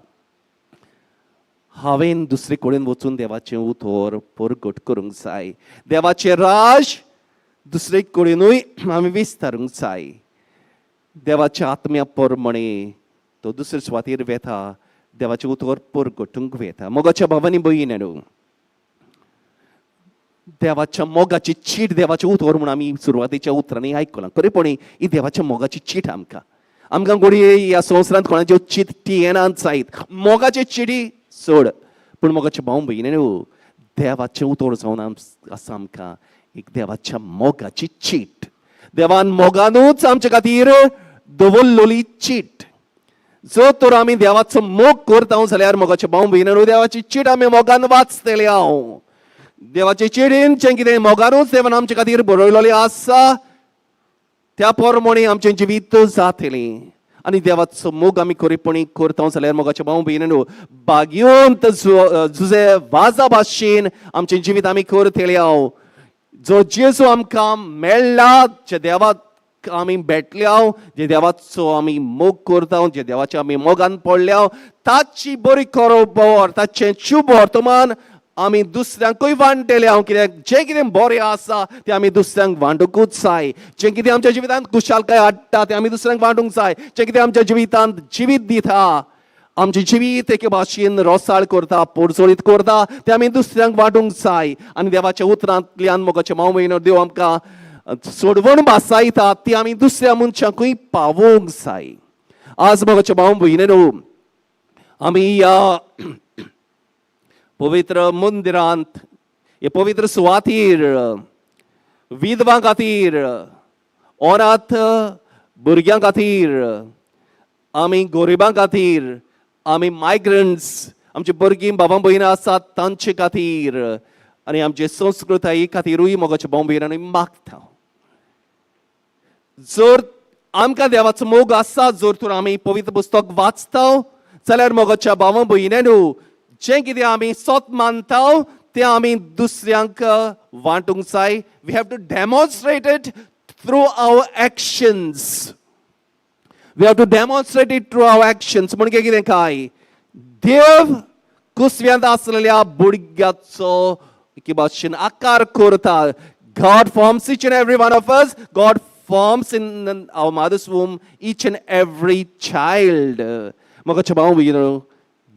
हांवें दुसरे कडेन वचून देवाचें उतर परगट करूंक जाय. देवाचें राज दुसरे कडेनूय आमी विस्तारूंक जाय. देवाच्या आत्म्या प्रमाणे तो दुसरे सुवातेर वेता, देवाचें उतर परगटूंक वेता. मोगाच्या भावांनी भयणींनो, देवाच्या मोगाची चीट देवाचें उतर म्हूण आमी सुरवातेच्या उतरांनी आयकलां. खरेपणी ही देवाच्या मोगाची चीट आमकां. आमकां घडये ह्या संवसारांत कोणाच्यो चिटी येनात जायत, मोगाचे चिटी सोड. पूण मोगाचे भाव भयणी, देवाचें उतर जावन आसा आमकां एक देवाच्या मोगाची चीट. देवान मोगानूच आमचे खातीर दवरलेली चीट. जर तर आमी देवाचो मोग करता जाल्यार, मोगाचे भाव भयणी, देवाची चीट आमी मोगान वाचतले. हांव देवाचे चिडीन जें कितें मोगानूच देवान आमचे खातीर बरयलेलें आसा, त्या प्रमाणे आमचें जिवीत जातलें. आनी देवाचो मोग आमी खरेपणी करता जाल्यार, मोगाचे भाव भयणीनो, भाग्यवंत जुजे वाजा भाशेन आमचें जिवीत आमी करतले. हांव जो जेजू आमकां मेळ्ळा, जे देवाक आमी भेटल्या, जे देवाचो आमी मोग करता, जे देवाच्या आमी मोगान पडल्या, ताची बरी खबर, ताचें शुभ वर्तमान आमी दुसऱ्यांकूय वांटले हांव. कित्याक जें कितें बरें आसा तें आमी दुसऱ्यांक वांटूंकूच जाय. जें कितें आमच्या जिवितांत खुशालकाय हाडटा तें आमी दुसऱ्यांक वांटूंक जाय. जें कितें आमच्या जिवितांत जिवीत दिता, आमचें जिवीत एके भाशेन रोसाळ करता, पोरजोळीत करता, तें आमी दुसऱ्यांक वांटूंक जाय. आनी देवाच्या उतरांतल्यान, मोगाच्या भाव भयणीनो, देव आमकां सोडवण भासायता, ती आमी दुसऱ्या मनशांकूय पावोवंक जाय. आज, मोगाच्या भाव भयणीनो, आमी ह्या पवित्र मंदिरांत, हे पवित्र सुवातीर विधवां खातीर, अनाथ भुरग्यां खातीर, आमी गरिबां खातीर, आमी मायग्रंट्स, आमची भुरगीं बाबा भयणां आसात तांचे खातीर आनी आमचे संस्कृताये खातीरूय, मोगाच्या भाव भयणांनी, मागता. जर आमकां देवाचो मोग आसा, जर तर आमी पवित्र पुस्तक वाचता जाल्यार, मोगाच्या भावा भयणांनो, जें कितें आमी सत मानता तें आमी दुसऱ्यांक वांटूंक जाय. We have to demonstrate it through our actions. We have to demonstrate it through our actions. म्हणजे कितें काय, देव कुसव्यांत आसलेल्या भुरग्याचो एके भाशेन आकार करता. God forms each and every one of us. God forms in our mother's womb each and every child. मोगाचे भाव भयणीनो,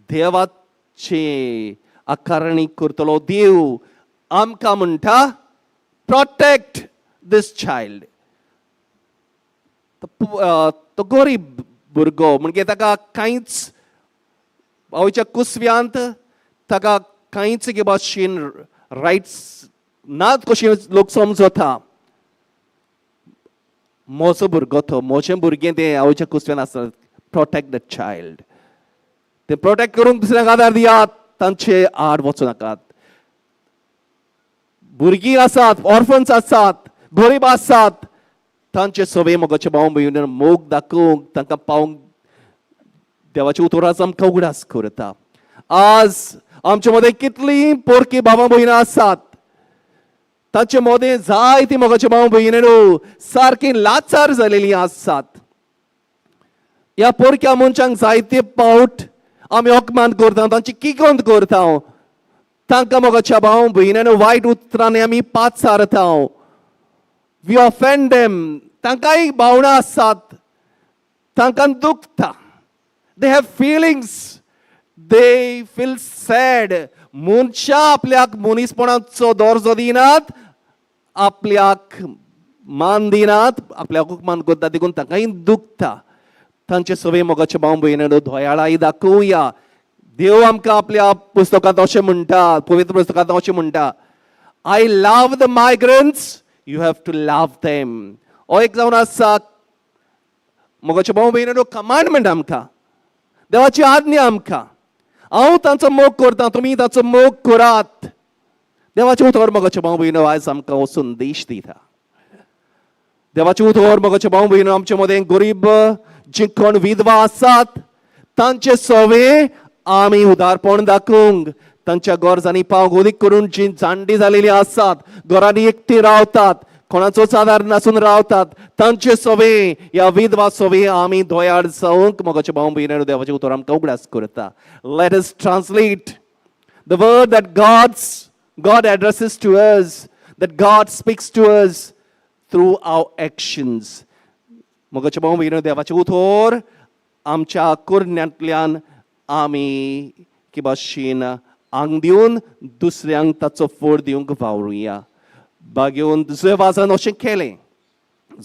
देवाचे आकारणी करतलो देव आमकां म्हणटा, protect this child. तो गरीब भुरगो म्हणजे ताका कांयच, आवयच्या कुसव्यांत ताका कांयच एके भाशेन रायट्स नात कशें लोक समजता. म्हजो भुरगो तो, म्हजें भुरगें तें आवयच्या कुसव्यान आसता. Protect the child. ते प्रोटेक्ट करूंक दुसऱ्यांक आदार दियात, तांचे आड वचूं नाकात. भुरगीं आसात, ऑर्फन्स आसात, गरीब आसात, तांचे सवे, मोगाचे भाव भयणी, मोग दाखोवंक, तांकां पावोवंक देवाचे उतराचो आमकां उगडास करता. आज आमचे मदें कितलीं पोरकी भावां भयणां आसात. तांचे मदें जायतीं, मोगाचे भाव भयणीनो, सारकीं लाचार जालेलीं आसात. ह्या पोरक्या मनशांक जायते पावट आमी अपमान करता, तांची किकोंत करता. तांकां, मोगाच्या भाव भयणांनो, वायट उतरांनी आमी पाचारता. We offend them. तांकांय भावनां आसात, तांकां दुखता. They have feelings, they feel sad. मनशां आपल्याक मनीसपणाचो दर्जो दिनात, आपल्याक मान दिनात, आपल्याकूच मान करता, देखून तांकांय दुखता. तांचे सवे मोगाचे भाव भयणीनो दयाळाय दाखोवया. देव आमकां आपल्या पुस्तकांत अशें म्हणटा, पवित्र पुस्तकांत अशें म्हणटा, I love the migrants, you have to love them. हो एक जावन आसा मोगाचे भाव भयणीनो कमांडमेंट आमकां, देवाची आज्ञा आमकां. हांव तांचो मोग करता, तुमी तांचो मोग करात. देवाचें उतर मोगाचे भाव भयणीनो आयज आमकां हो संदेश दिता. देवाचें उतर मोगाचे भाव भयणीनो आमचे मदें गरीब जी कोण विधवा आसात तांचे सवे आमी उदारपण दाखोवंक, तांच्या गरजांनी पावंक, अदीक करून जी जाणटी जालेली आसात, घरांनी एकटी रावतात, कोणाचोच आदार नासून रावतात, तांचे सवे ह्या विधवा सवे आमी दयाळ जावंक मोगाचे भाव भयणीनो देवाचें उतर आमकां उगडास करता. Let us translate the word that God addresses to us, that God speaks to us through our actions. मोगाचे भाव भयणीनो देवाचें उतर आमच्या करण्यांतल्यान आमी की भाशेन आंग दिवन दुसऱ्यांक ताचो फोड दिवंक वावरुया. बागेवन जुये वाजान अशें केलें,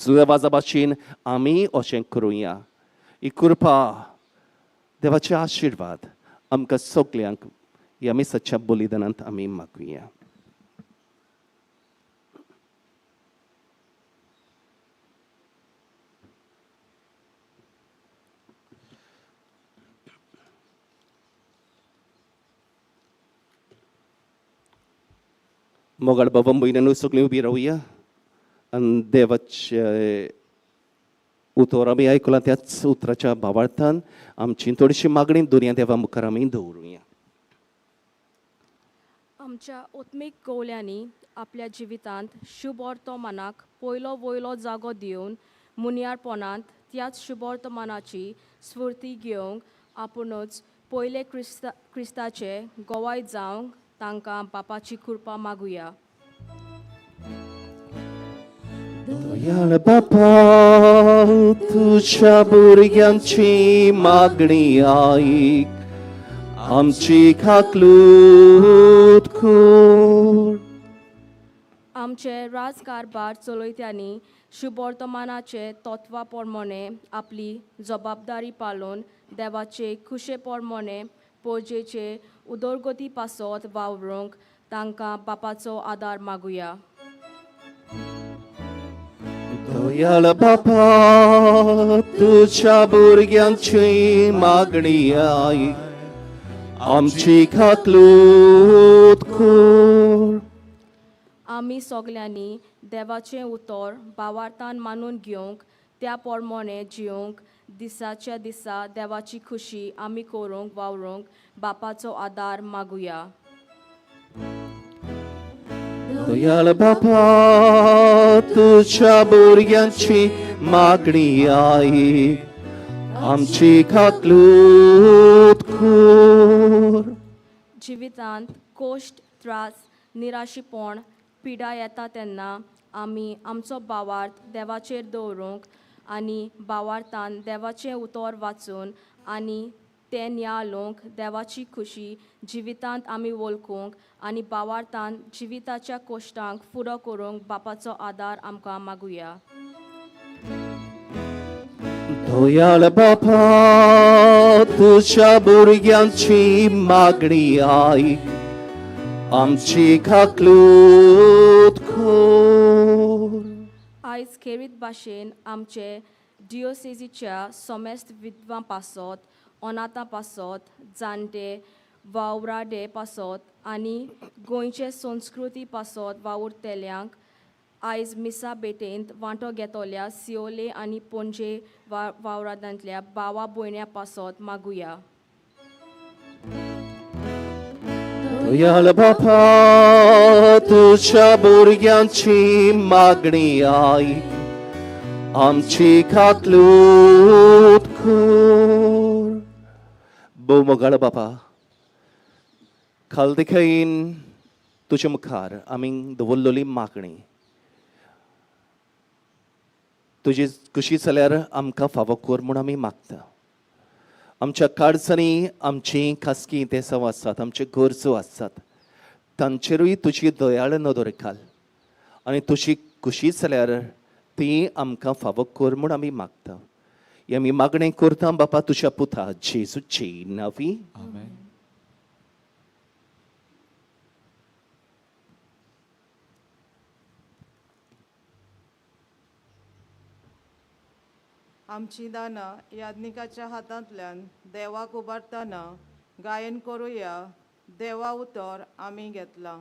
जुये वाजा भाशेन आमी अशें करुया. ही कृपा देवाचे आशिर्वाद आमकां सगल्यांक ह्या मिसाच्या बलिदानांत आमी मागुया. मोगाळ बाबा भयणांनो सगळीं उबी रावया आनी देवाचे उतर आमी आयकलां त्याच उतराच्या भावार्थान आमची थोडीशी मागणी दुनिया देवा मुखार आमी दवरुया. आमच्या ओत्मीक गवल्यांनी आपल्या जिवितांत शुभवर्तमानाक पयलो वयलो जागो दिवन मुनियारपणांत त्याच शुभवर्तमानाची स्फूर्ती घेवंक आपुणूच पयले क्रिस्ताचे गोवाय जावंक तांकां बापाची कृपा मागुया. दयाळ बापा तुज्या भुरग्यांची मागणी आयक, आमची खाकलूत कर. आमचे राजकारभार चलयत्यांनी शुभवर्तमानाचे तत्वा प्रमाणे आपली जबाबदारी पाळून देवाचे खुशे प्रमाणे पोजेचे उदरगती पासत वावरूंक तांकां बापाचो आदार मागुया. दयाळ बापा तुज्या भुरग्यांची मागणी आयक, आमची खाकलूत कर. आमी सगल्यांनी देवाचें उतर भावार्थान मानून घेवंक, त्या प्रमाणे जिवंक, दिसाच्या दिसा देवाची खुशी आमी करूंक वावरूंक बापाचो आदार मागुया. दयाळ बापा तुज्या भुरग्यांची मागणी आयक, आमची खाकलूत कर. जिवितांत कोश्ट, त्रास, निराशीपण, पिडा येता तेन्ना आमी आमचो भावार्थ देवाचेर दवरूंक आनी भावार्थान देवाचें उतर वाचून आनी तें नियाळूंक देवाची खुशी जिवितांत आमी वळखूंक आनी भावार्थान जिविताच्या कोश्टांक फुडो करूंक बापाचो आदार आमकां मागुया. दयाळ बापा तुज्या भुरग्यांची मागणी आयक, आमची खाकलूत कर. आयज खेरीत भाशेन आमचे डिओसेजीच्या सोमेस्त विद्वां पासत, अनाथां पासत, जाणटे वावराडे पासत आनी गोंयचे संस्कृती पासत वावुरतल्यांक आयज मिसा भेटेंत वांटो घेतल्या सियोले आनी पणजे वावरादांतल्या भावा भयण्यां पासत मागुया. दयाळ बापा तुज्या भुरग्यांची मागणी आयक, आमची खाकलूत कर. भोव मोगाळ बापा, खालदेखीन तुज्या मुखार आमी दवरलेली मागणी तुजी खुशी जाल्यार आमकां फावो कर म्हूण आमी मागता. आमच्या काळजांनी आमची खासगी इंतेसांव आसात, आमच्यो गरजो आसात, तांचेरूय तुजी दयाळ नदर घाल आनी तुजी खुशी जाल्यार ती आमकां फावो कर म्हूण आमी मागता. ही आमी मागणें करता बापा तुज्या पुता जेजूची नांवी. आमेन. आमची दानां याज्ञिकाच्या हातांतल्यान देवाक उबारतना गायन करुया देवा उतर आमी घेतलां.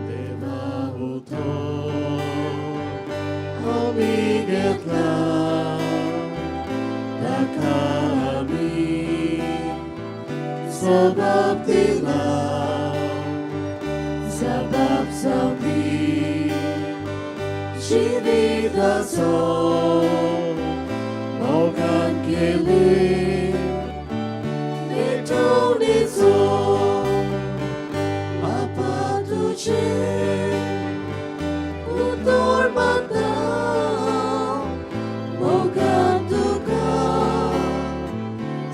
देवा उतर आमी घेतला ताका आमी जबाब दिला जबाब जावपी जिविताचो मोगान केली भेटवणेचो बापा तुजें उतर मानता मोगान तुका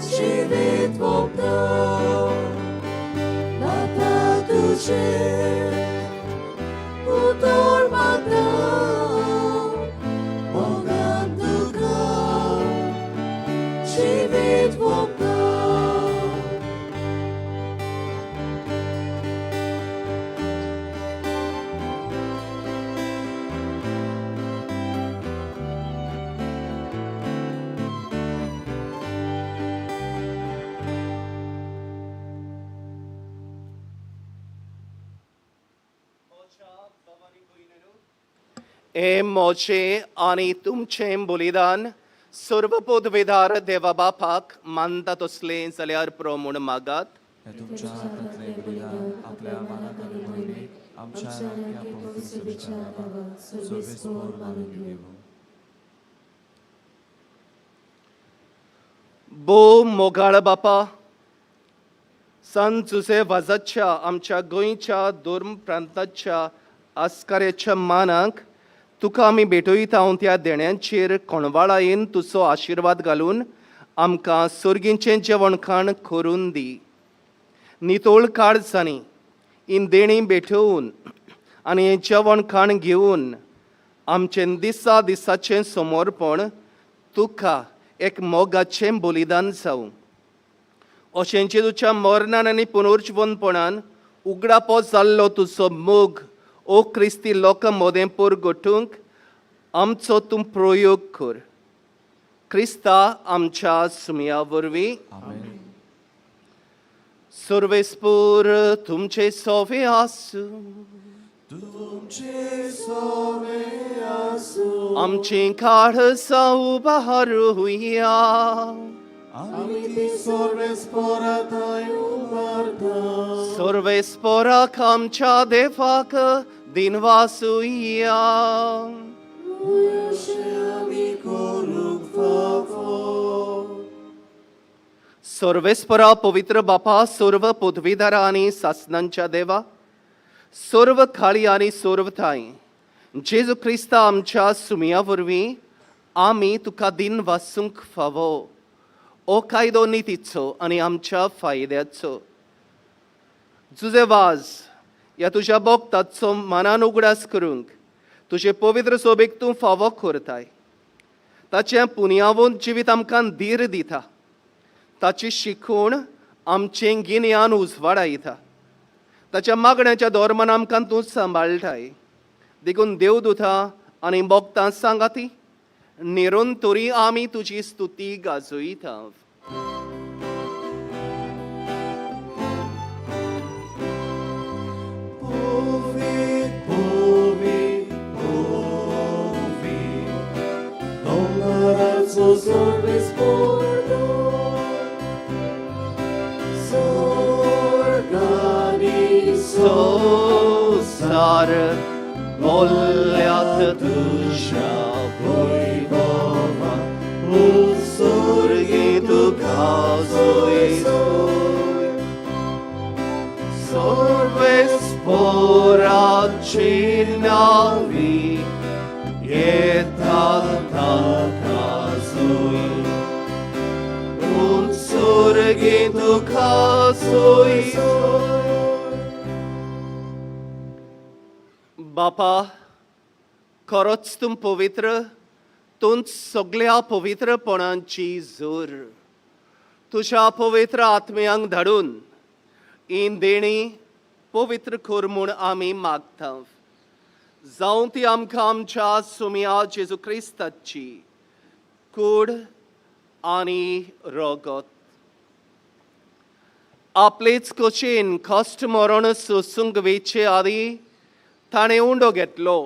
जिवीत ओंपता बापा तुजें उतर मानता मोगान तुका जिवीत ओंपता. हे मोचे आनी तुमचें बलिदान सर्व पदवेदार देवा बापाक मानता तसलें जाल्यार प्रो म्हूण मागात. हे तुमच्या हातांतलें बलिदान आपल्या मानाक आनी मोहिमेक आमच्या राखक्या पवित्र सभेच्या नांवान सर्वेस्पोर मानून घेवं. भोव मोगाळ बापा, सन जुजे वाजाच्या आमच्या गोंयच्या धर्म प्रांताच्या आस्काऱ्याच्या मानाक तुका आमी भेटयता त्या देण्यांचेर कोणवाळायेन तुजो आशिर्वाद घालून आमकां सर्गींचें जेवण खाण करून दी. नितळ काळजांनी हीं देणीं भेटोवन आनी हें जेवण खाण घेवन आमचें दिसा दिसाचें समर्पण तुका एक मोगाचें बलिदान जावं. अशें जेजूच्या मरणान आनी पुनर्जिवनपणान उगडापो जाल्लो तुजो मोग ओ क्रिस्ती लोकां मदें परगटूंक आमचो तूं प्रयोग कर. क्रिस्ता आमच्या सुमया वरवीं. आमेन. सर्वेस्पूर तुमचे सोवे आसूं. तुमचे सोवे आसूं. आमचीं काळजां उबारुया. आमी ती सर्वेस्पोराथाय उबारता. सर्वेस्पोराक आमच्या देवाक दिनवासुया. अशें आमी करूंक फावो. सर्वेस्परा पवित्र बापा, सर्व पदवीधरा आनी सासनांच्या देवा, सर्व खाळी आनी सर्व ठांय जेजू क्रिस्ता आमच्या सुमया वरवीं आमी तुका दिन वासूंक फावो. ओ कायदो नितीचो आनी आमच्या फायद्याचो. जुजे वाज ह्या तुज्या भक्ताचो मनान उगडास करूंक तुजे पवित्र सोबेक तूं फावो करताय. ताचें पुनयावंत जिवीत आमकां धीर दिता. ताची शिकवण आमचें गिन्यान उजवाडायता. ताच्या मागण्याच्या धर्मान आमकां तूं सांबाळटाय. देखून देवदूता आनी भक्तां सांगाती निरंतरी आमी तुजी स्तुती गाजयता. Povit, povit, povit, Domarazzo sorvesporto, Sorgani Sosar बोल्ल्यात तुज्या वैभवा, सुर्गी तुका सोय सर्वेस्पोराची नांवी येता ताका सोय उत्सर्गे तुका सोय. बापा, खरोच तूं पवित्र, तूंच सगळ्या पवित्रपणांची जोर. तुज्या पवित्र आत्म्यांक धाडून हीं देणी पवित्र कर म्हूण आमी मागता. जावं ती आमकां आमच्या सुमया जेजू क्रिस्ताची कूड आनी रगत. आपलेच कशेन कश्ट मरण सोसूंक वेचे आदी ताणें उंडो घेतलो.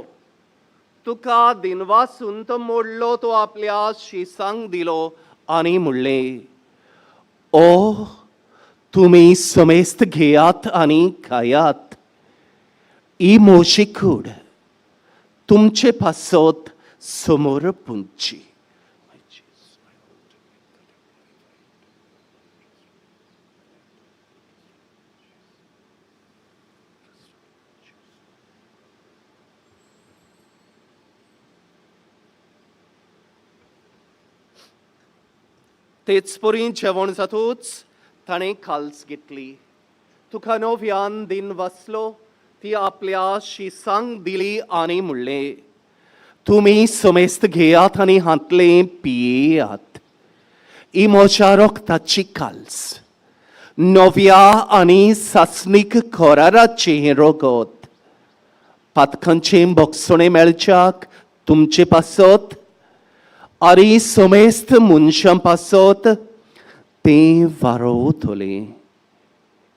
तुका दिनवासून तो मोडलो, तो आपल्या शिसांक दिलो आनी म्हणलें, ओ तुमी समेस्त घेयात आनी खायात. ही म्हजी कूड तुमचे पासत समोर पुंची. तेच परी जेवण जातूच ताणें खाल्स घेतली. तुका नव्यान दिन वाचलो, ती आपल्या शिसांक दिली आनी म्हणलें, तुमी समेस्त घेयात आनी हांतलें पियेयात. ही म्हज्या रक्ताची काल्स, नव्या आनी सासणीक कराराचें हें रगत. पातकांचें भोगसणें मेळच्याक तुमचे पासत आनी समेस्त मनशां पासत तें वारोवतलें.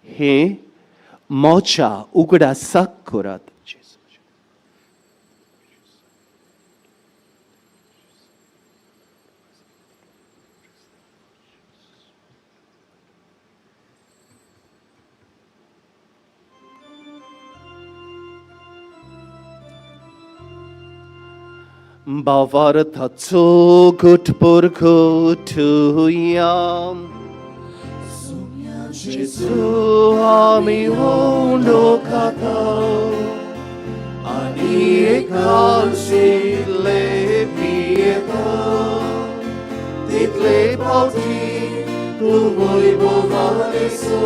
हें म्हज्या उगडासाक करात. भावार्थाचो घटपूर घटुया. जेजू, आमी उंडो खाता आनी एकाशिल्ले पियेता, तितले फावटी तूं वैभवालेसो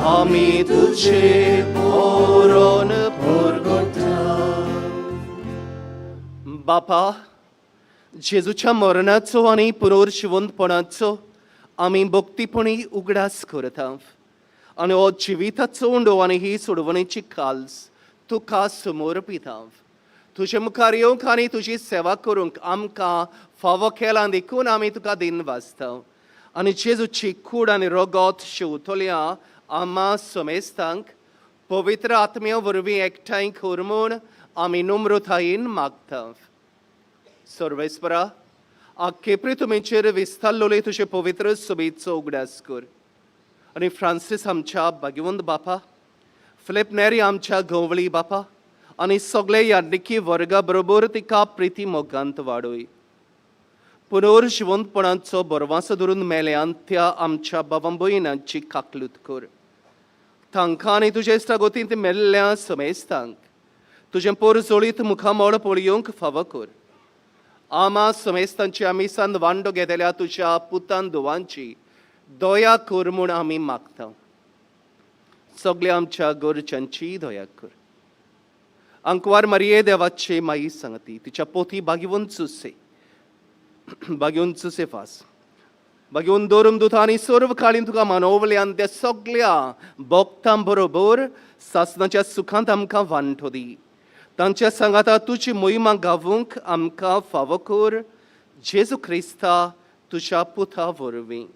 आमी तुजे मरण परगटा. बापा, जेजूच्या मरणाचो आनी पुनर्जिवंतपणाचो आमी भक्तीपणी उगडास करता आनी हो जिविताचो उंडो आनी ही सोडवणेची काल्स तुका समर्पिता. तुजे मुखार येवंक आनी तुजी सेवा करूंक आमकां फावो केला देखून आमी तुका दिन वाचता आनी जेजूची कूड आनी रगत शेवतल्या आमा समेस्तांक पवित्र आत्म्या वरवीं एकठांय कर म्हूण आमी नम्रतायेन मागता. सर्वेस्परा, आख्खे तुमीचेर विस्तारलोले तुजे पवित्र सभेचो उगडास कर आनी फ्रांसीस आमच्या भाग्यवंत बापा, फिलीप नेरी आमच्या गंवळी बापा आनी सगळे याज्ञिकी वर्गा बरोबर तिका प्रिती मोगांत वाडय. पुनर्जिवंतपणाचो बरवासो धरून मेल्यान त्या आमच्या बाबां भयणांची काकलूत कर. तांकां आनी तुजे इश्टागतींत मेल्ल्या समेस्तांक तुजें पोरजोळीत मुखामळ पळयोवंक फावो कर. आमा समेस्तांची आमी सांद वांडो घेतल्या तुज्या पुतान धुवांची दया कर म्हूण आमी मागता. सगल्या आमच्या गरजांची दया कर. अंकवार मारिये देवाचे माई सांगती, तिच्या पोथी भाग्यवंत सुसे, भाग्यवंत सुसे फास, भाग्यवंत दोरम दुता आनी सर्व काळीन तुका मानवल्यान त्या सगल्या भक्तां बरोबर सासनाच्या सुखांत आमकां वांटो दी. तांच्या सांगाता तुजी मोहिमा गावूंक आमकां फावो कर. जेजू क्रिस्ता तुज्या पुता वरवीं.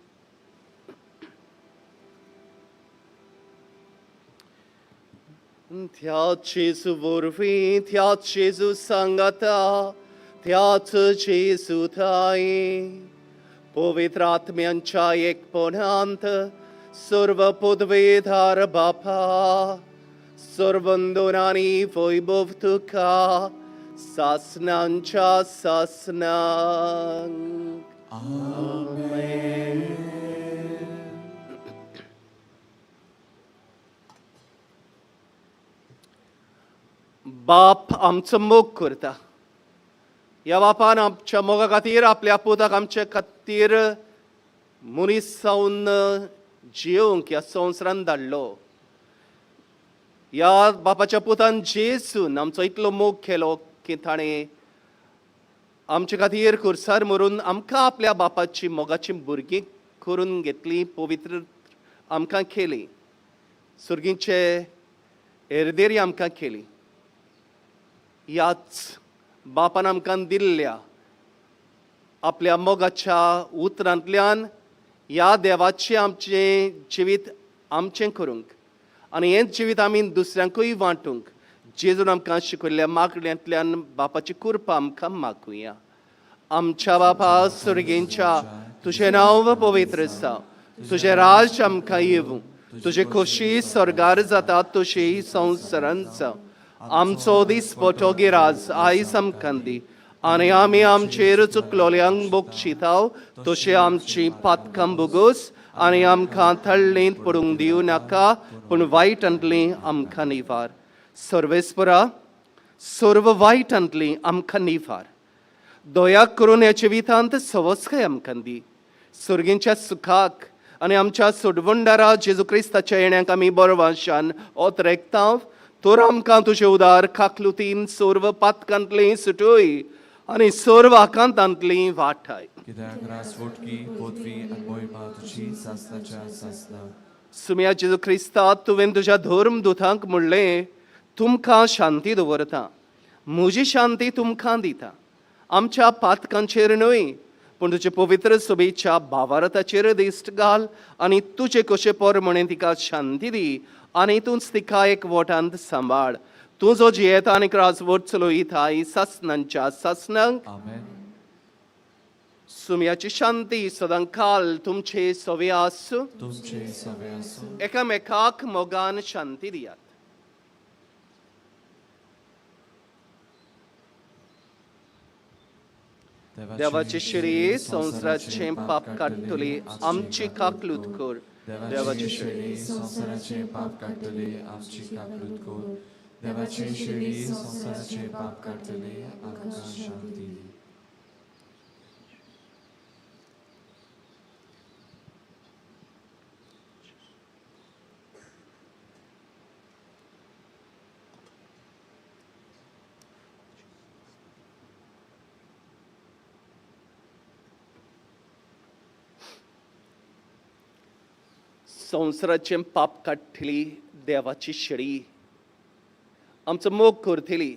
त्या जेजू वरवीं, त्या जेजू सांगाता, त्याच जेजू थांय पवित्र आत्म्यांच्या एकपणांत सर्व पदवेधार बापा, सर्वंदोनानी वैभव तुका सासनांच्या सासनांक. आमेन. बाप आमचो मोग करता. ह्या बापान आमच्या मोगा खातीर आपल्या पुताक आमचे खातीर मनीस जावन जियोवंक ह्या संवसारान धाडलो. ह्या बापाच्या पुतान जेजून आमचो इतलो मोग केलो की ताणें आमचे खातीर खुर्सार मरून आमकां आपल्या बापाची मोगाची भुरगीं करून घेतली, पवित्र आमकां केली, सुर्गींचे एरदेरी आमकां केली. ह्याच बापान आमकां दिल्ल्या आपल्या मोगाच्या उतरांतल्यान ह्या देवाचें आमचें जिवीत आमचें करूंक आनी हें जिवीत आमी दुसऱ्यांकूय वांटूंक जेजून आमकां शिकयल्ल्या मागण्यांतल्यान बापाची कृपा आमकां मागुया. आमच्या बापा सुर्गेंच्या, तुजें नांव पवित्र जावं, तुजें राज्य आमकां येवूं, तुजी खोशी स्वर्गार जाता तशी संवसारांत जावं. आमचो दिसपटो गिराज आयज आमकां दी आनी आमी आमचेर चुकलोल्यांक बक्षिताव तशें आमची पातकां भोगोस आनी आमकां थळ्ळींत पडूंक दिवं नाका, पूण वायटांतली आमकां निवार. सर्वेस्परा, सर्व वायटांतली आमकां निवार. दया करून ह्या जिवितांत सवस्काय आमकां दी. सुर्गींच्या सुखाक आनी आमच्या सोडवणदारा जेजू क्रिस्ताच्या येण्याक आमी बरवाशान ओतरेकताव. तर आमकां तुजे उदार काकलुतीन सर्व पातकांतली सुटय आनी सर्व आकांतांतली वाठाय. कित्याक रासवटकी पदवी आनी मोहिमा तुजी सासनाच्या सासना. सुम्या जेजू क्रिस्ता, तुवें तुज्या धर्म दुतांक म्हणलें, तुमकां शांती दवरता, म्हजी शांती तुमकां दिता. आमच्या पातकांचेर न्हय, पूण तुजे पवित्र सभेच्या भावार्थाचेर दिश्ट घाल आनी तुजे कशे प्रमाणे तिका शांती दी आनी तूंच तिका एक वोटांत सांबाळ. तूं जो जियेता आनी राजवट चलयता सासनांच्या सासनांक. आमेन. सुम्याची शांती सदां काल तुमचे सवे आसूं. तुमचे सवे आसूं. एकामेकाक मोगान शांती दियात. देवाची शिरी संवसाराचें पाप काडटली, आमची काकलूत कर. देवाची शेळी संवसाराचें पाप काडटली, आमची काकलूत कर. देवाची शेळी संवसाराचें पाप काडटली, आमकां शांती दी. संवसाराचें पाप काडटली देवाची शेळी आमचो मोग करतली,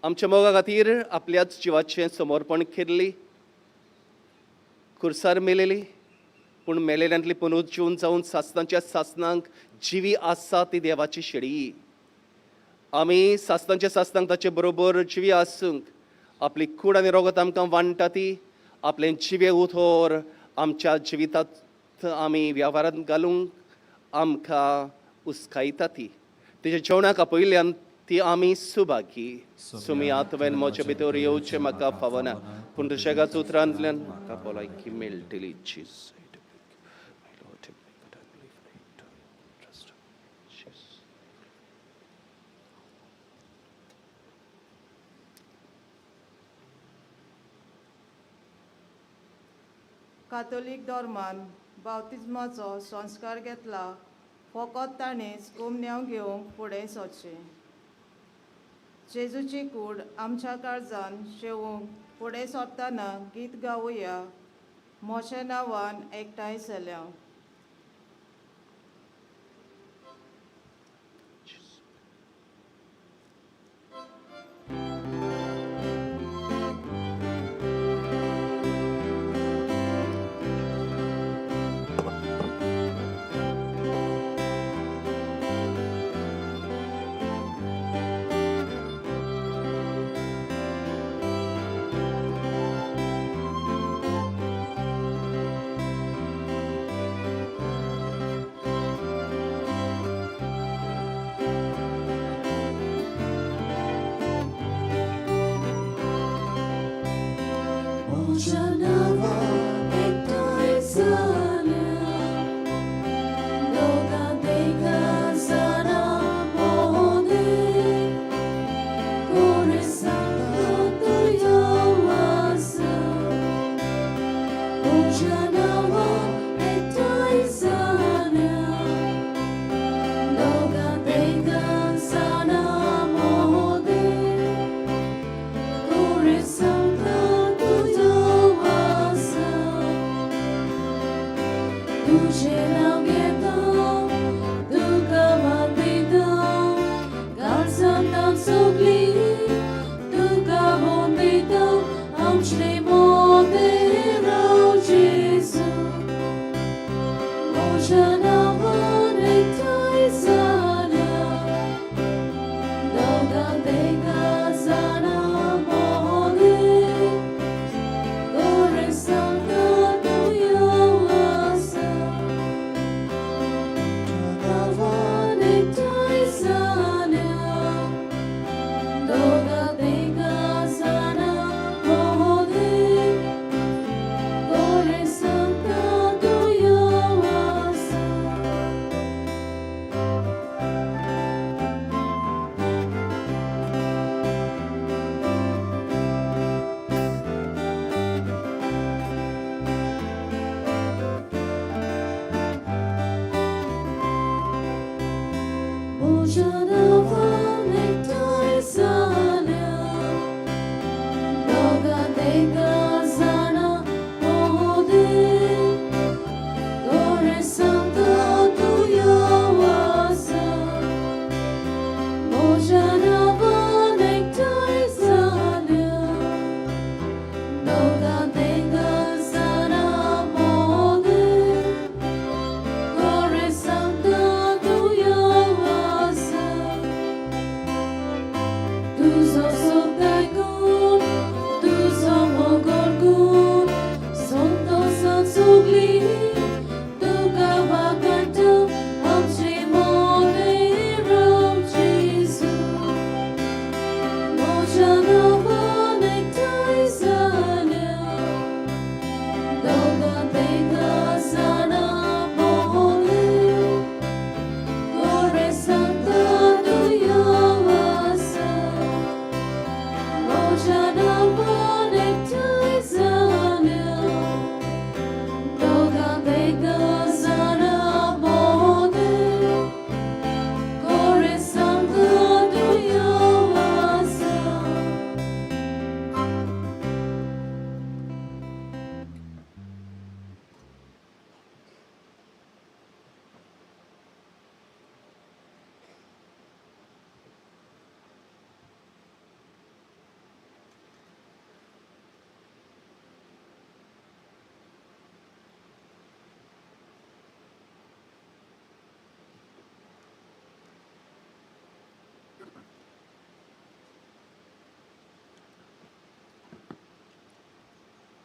आमच्या मोगा खातीर आपल्याच जिवाचें समर्पण केल्ली, खुर्सार मेलेली, पूण मेलेल्यांतली पुनर्जीवन जावन सासनाच्या सासनांक जिवी आसा ती देवाची शेळी. आमी सासनाच्या सासनांक ताचे बरोबर जिवी आसूंक आपली कूड आनी रोगत आमकां वांट्टा ती आपलें जिवे उतर आमच्या जिवितांत आमी वेव्हारांत घालूंक आमकां उस्कायता ती. तेच्या जेवणाक आपयल्ल्यान ती आमी सुभागी. सुमया, तुवें म्हजे भितर येवचें म्हाका फावना, पूण तुज्या उतरांतल्यान म्हाका भलायकी मेळटली. जेजू. कातोलीक धर्मान बाप्तिज्माचो संस्कार घेतला फकत ताणेंच कोमन्यांव घेवंक फुडें सरचें. जेजूची कूड आमच्या काळजान शेवूंक फुडें सरतना गीत गावया, म्हज्या नांवान एकठांय जाल्या.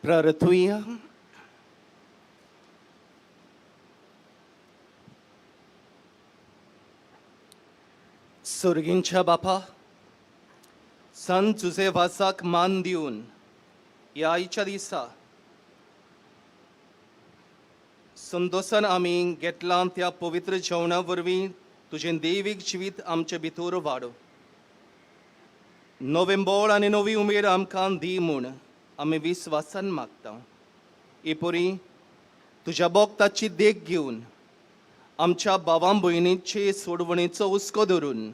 प्रार्थुया. सुर्गींच्या बापा, संत जुझे वासाक मान दिवन ह्या आयच्या दिसा संतोसान आमी घेतलां त्या पवित्र जेवणा वरवीं तुजें दैवीक जिवीत आमचे भितर वाडो. नवें बळ आनी नवी उमेद आमकां दी म्हूण आमी विस्वासान मागता. एपुरी तुज्या भक्ताची देख घेवन आमच्या भावां भयणीचे सोडवणेचो हुस्को धरून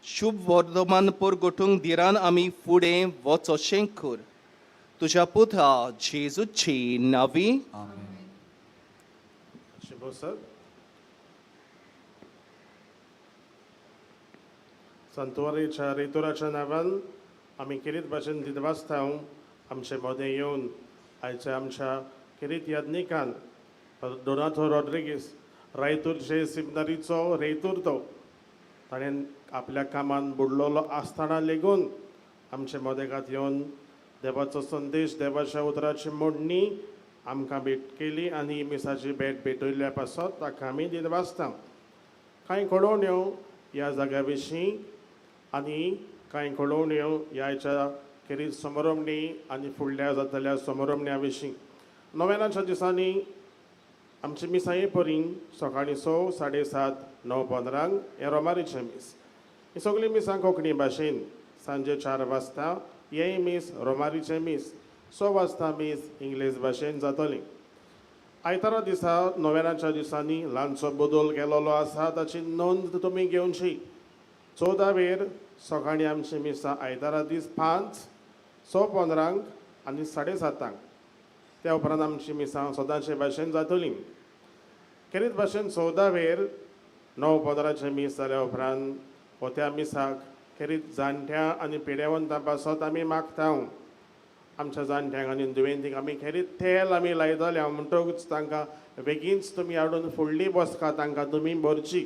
शुभ वर्धमान परगटूंक धिरान आमी फुडें वचोशें कर. तुज्या पुता जेजूची नावी. संतवारीच्या रेतुराच्या नांवान आमी केरीत भाशेन दिनवासता आमचे मदें येवन आयच्या आमच्या केरीत याज्ञिकान डोनाथो रॉड्रिगीस रायतूरचे सिमनारीचो रेतूर तो ताणें आपल्या कामान बुडलेलो आसतना लेगून आमचे मदेगात येवन देवाचो संदेश देवाच्या उतराची मोडणी आमकां भेट केली आनी मिसाची भेट भेटयल्ल्या पासत ताका आमी दिनवासता. कांय कळोवण्यो ह्या जाग्या विशीं आनी कांय कळोवण्यो ह्या आयच्या खेरीत समारंभणी आनी फुडल्या जातल्या समारंभण्या विशीं. नव्यानाच्या दिसांनी आमची मिसां हे परी सकाळीं 6, 7:30, 9:15 हें रोमारीचें मीस. ही सगळीं मिसां कोंकणी भाशेन. सांजे 4 वाजता हेंय मीस रोमारीचें मीस. 6 वाजता मीस इंग्लीश भाशेन जातलें. आयतारा दिसा नोव्हेंनाच्या दिसांनी ल्हानसो बदल केलोलो आसा ताची नोंद तुमी घेवची. 14 वेर सकाळीं आमची मिसां आयतारा दीस 5, 6:15 आनी 7:30. त्या उपरांत आमची मिसां सदांचे भाशेन जातली. खेरीत भाशेन 14 वेर 9:15 मीस जाल्या उपरांत हो त्या मिसाक खेरीत जाणट्यां आनी पिडेवंतां पासत आमी मागता. आमच्या जाणट्यांक आनी दुयेंतींक आमी खेरीत तेल आमी लायतले म्हणटकूच तांकां बेगीनच तुमी हाडून फुडली बसका तांकां तुमी भरची.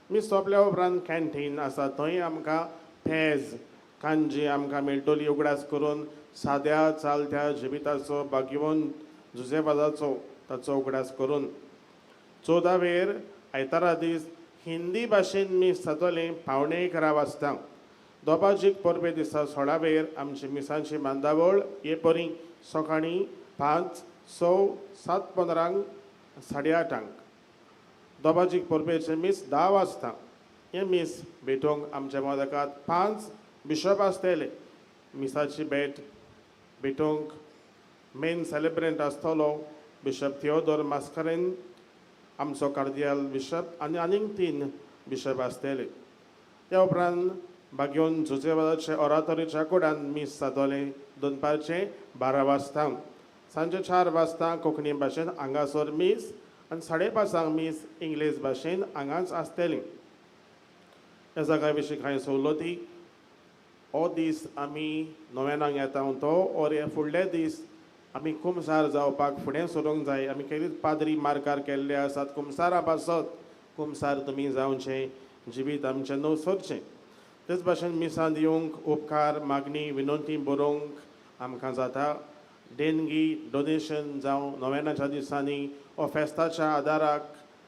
मीस सोंपल्या उपरांत कॅन्टीन आसा थंय आमकां पेज कांजी आमकां मेळटली. उगडास करून साद्या चालत्या जिविताचो भाग्यवंत जुजेबाजाचो ताचो उगडास करून 14 वेर आयतारा दीस हिंदी भाशेन मीस जातलें 10:45 वाजता. दोबाजीक परबे दिसा 16 वेर आमची मिसांची बांदावळ हे परी सकाळीं 5, 6, 7:15, 8:30. दोबाजीक परबेचें मीस 10 वाजता. हें मीस भेटोवंक आमच्या मदकात 5 बिशप आसतले. मिसाची भेट भेटोवंक मेन सेलेब्रंट आसतलो बिशप थियोदोर मास्करेन आमचो कार्दियाल बिशप आनी आनीक 3 बिशप आसतले. त्या उपरांत बागेवन जुजेवादाचे ओरातोरीच्या कुडान मीस जातलें दनपारचें 12 वाजता. सांजे 4 वाजता कोंकणी भाशेन हांगासर मीस आनी 5:30 मीस इंग्लीश भाशेन हांगाच आसतली. ह्या जाग्या विशीं कांय सवलती हो दीस आमी नोव्यानाक येता तो ओर हे फुडले दीस आमी कुमसार जावपाक फुडें सरूंक जाय. आमी खेरीत पाद्री मार्कार केल्ले आसात कुमसारा पासत कुमसार तुमी जावचें जिवीत आमचें न्हू सरचें. तेच भाशेन मिसांत येवंक उपकार मागणी विनंती बरोवंक आमकां जाता. देणगी डोनेशन जावं नोव्हेंनाच्या दिसांनी वा फेस्ताच्या आदाराक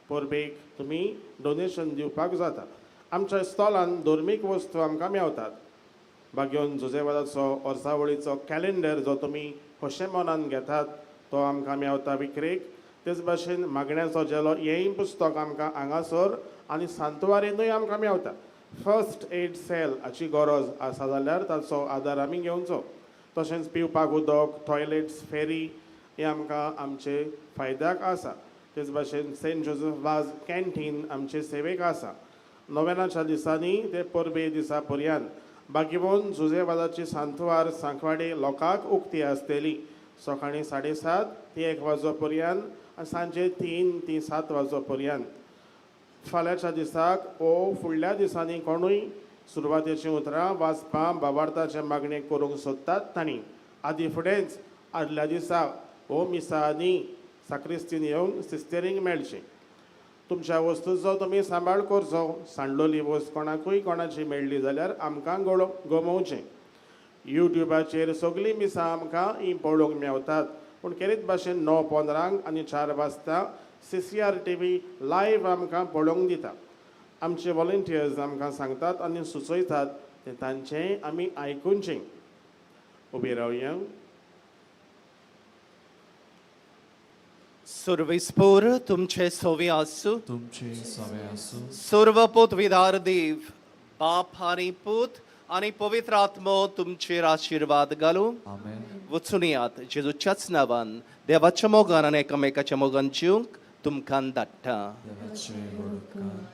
परबेक तुमी डोनेशन दिवपाक जाता. आमच्या स्टॉलान धर्मीक वस्तू आमकां मेवतात. बागेवन जुजेवादाचो वर्सावळीचो कॅलेंडर जो तुमी खोशे मनान घेतात तो आमकां मेवता विक्रेक. तेच भाशेन मागण्याचो जेलो हेंय पुस्तक आमकां हांगासर आनी सांतवारीनूय आमकां मेवता. फर्स्ट एड सेल हाची गरज आसा जाल्यार ताचो आदार आमी घेवचो. तशेंच पिवपाक उदक, टॉयलेट्स, फेरी हें आमकां आमचे फायद्याक आसा. तेच भाशेन सेंट जोजफ वाज कॅन्टीन आमचे सेवेक आसा. नोव्हेंनाच्या दिसांनी ते परबे दिसा पर्यंत बागेवन जुजेवादाची सांतवार सांकवाडे लोकांक उक्ती आसतली. सकाळीं 7:30 ते 1 वाजो पर्यंत आनी सांजे 3 ते 7 वाजो पर्यंत. फाल्यांच्या दिसाक ओ फुडल्या दिसांनी कोणूय सुरवातेचीं उतरां वाचपां बाबार्थाचें मागणें करूंक सोदतात तांणी आदी फुडेंच आदल्या दिसा हो मिसांनी साक्रिस्तीन येवन सिस्तेरींक मेळचें. तुमच्या वस्तूचो तुमी सांबाळ करचो. सांडलोली वस्त कोणाकूय कोणाची मेळ्ळी जाल्यार आमकां गमोवचें. युट्युबाचेर सगळीं मिसां आमकां हीं पळोवंक मेवतात. पूण खेरीत भाशेन 9:15 आनी 4 वाजता CCR TV live आमकां पळोवंक दिता. आमचे वॉलंटियर्स आमकां सांगतात आनी सुचयतात तें तांचें आमी आयकुचें. उबी रावया. सर्वेस्पोर तुमचे सोवे आसूं. तुमचे सवे आसूं. सर्व पोतविदार देव बाप आनी पूत आनी पवित्र आत्मो तुमचेर आशिर्वाद घालूं. आमेन. वचून येयात जेजूच्याच नांवान देवाच्या मोगान आनी एकामेकाच्या मोगान जिवंक तुमकां धाडटा. देवाचे व्हड उपकार.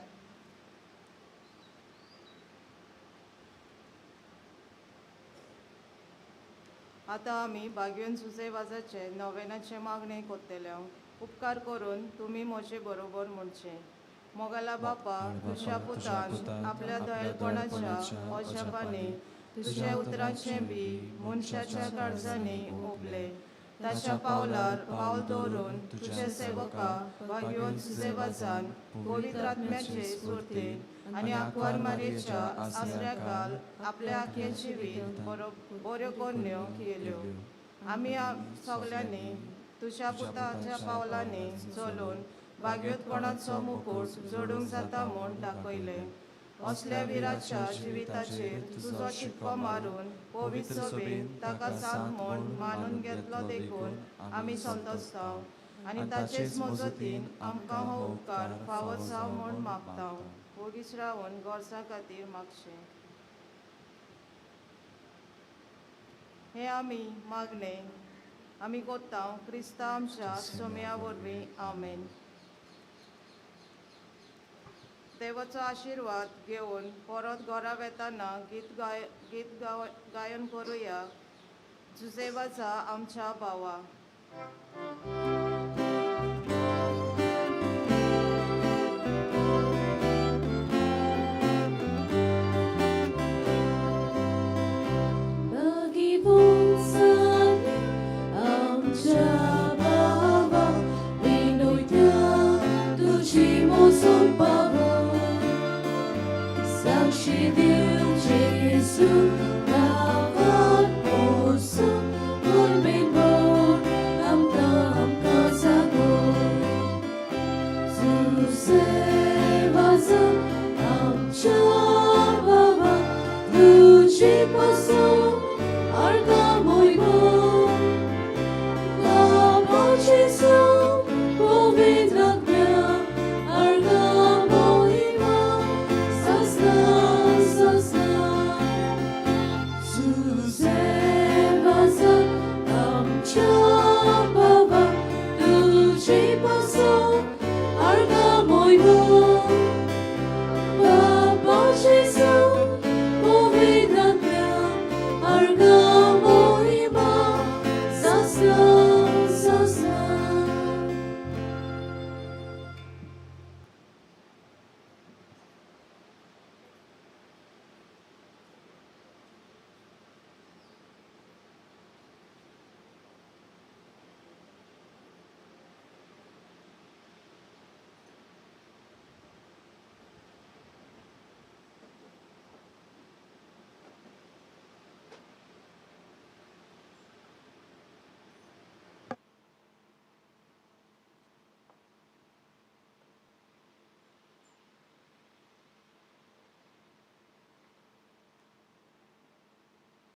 आतां आमी बागेवन जुजेवाजाचे नोवेनाचे मागणें कोत्तले. उपकार करून तुमी म्हजे बरोबर म्हणचें. मोगाला बापा तुज्या पुतान आपल्या दयाळपणाच्या अजापांनी तुज्या उतराचें बी मनशाच्या काळजांनी ओंपलें. ताच्या पावलार पावल दवरून तुज्या सेवका भाग्यवंत जुजेवाजान पवित्र आत्म्याचे स्फुर्तीन आनी आंकवार मारयेच्या आसऱ्याकाल आपल्या आख्खें जिवीत बऱ्यो करण्यो केल्यो. आमी सगल्यांनी तुज्या पुताच्या पावलांनी चलून भाग्योतपणाचो मुकूट जोडूंक जाता म्हूण दाखयलें. असल्या विराच्या जिविताचेर तुजो शिक्को मारून पवित्र सभेन ताका साथ म्हूण मानून घेतलो देखून आमी संतोसता आनी ताचेच मजतीन आमकां हो उपकार फावो जावं म्हूण मागता. वोगीच रावन गरजां खातीर मागचें हें आमी मागणें आमी कोत्ता क्रिस्ता आमच्या सोम्या वरवीं. आमेन. देवाचो आशिर्वाद घेवन परत घरा वेताना गीत गायन करुया. जुजेवाजा आमच्या भावा.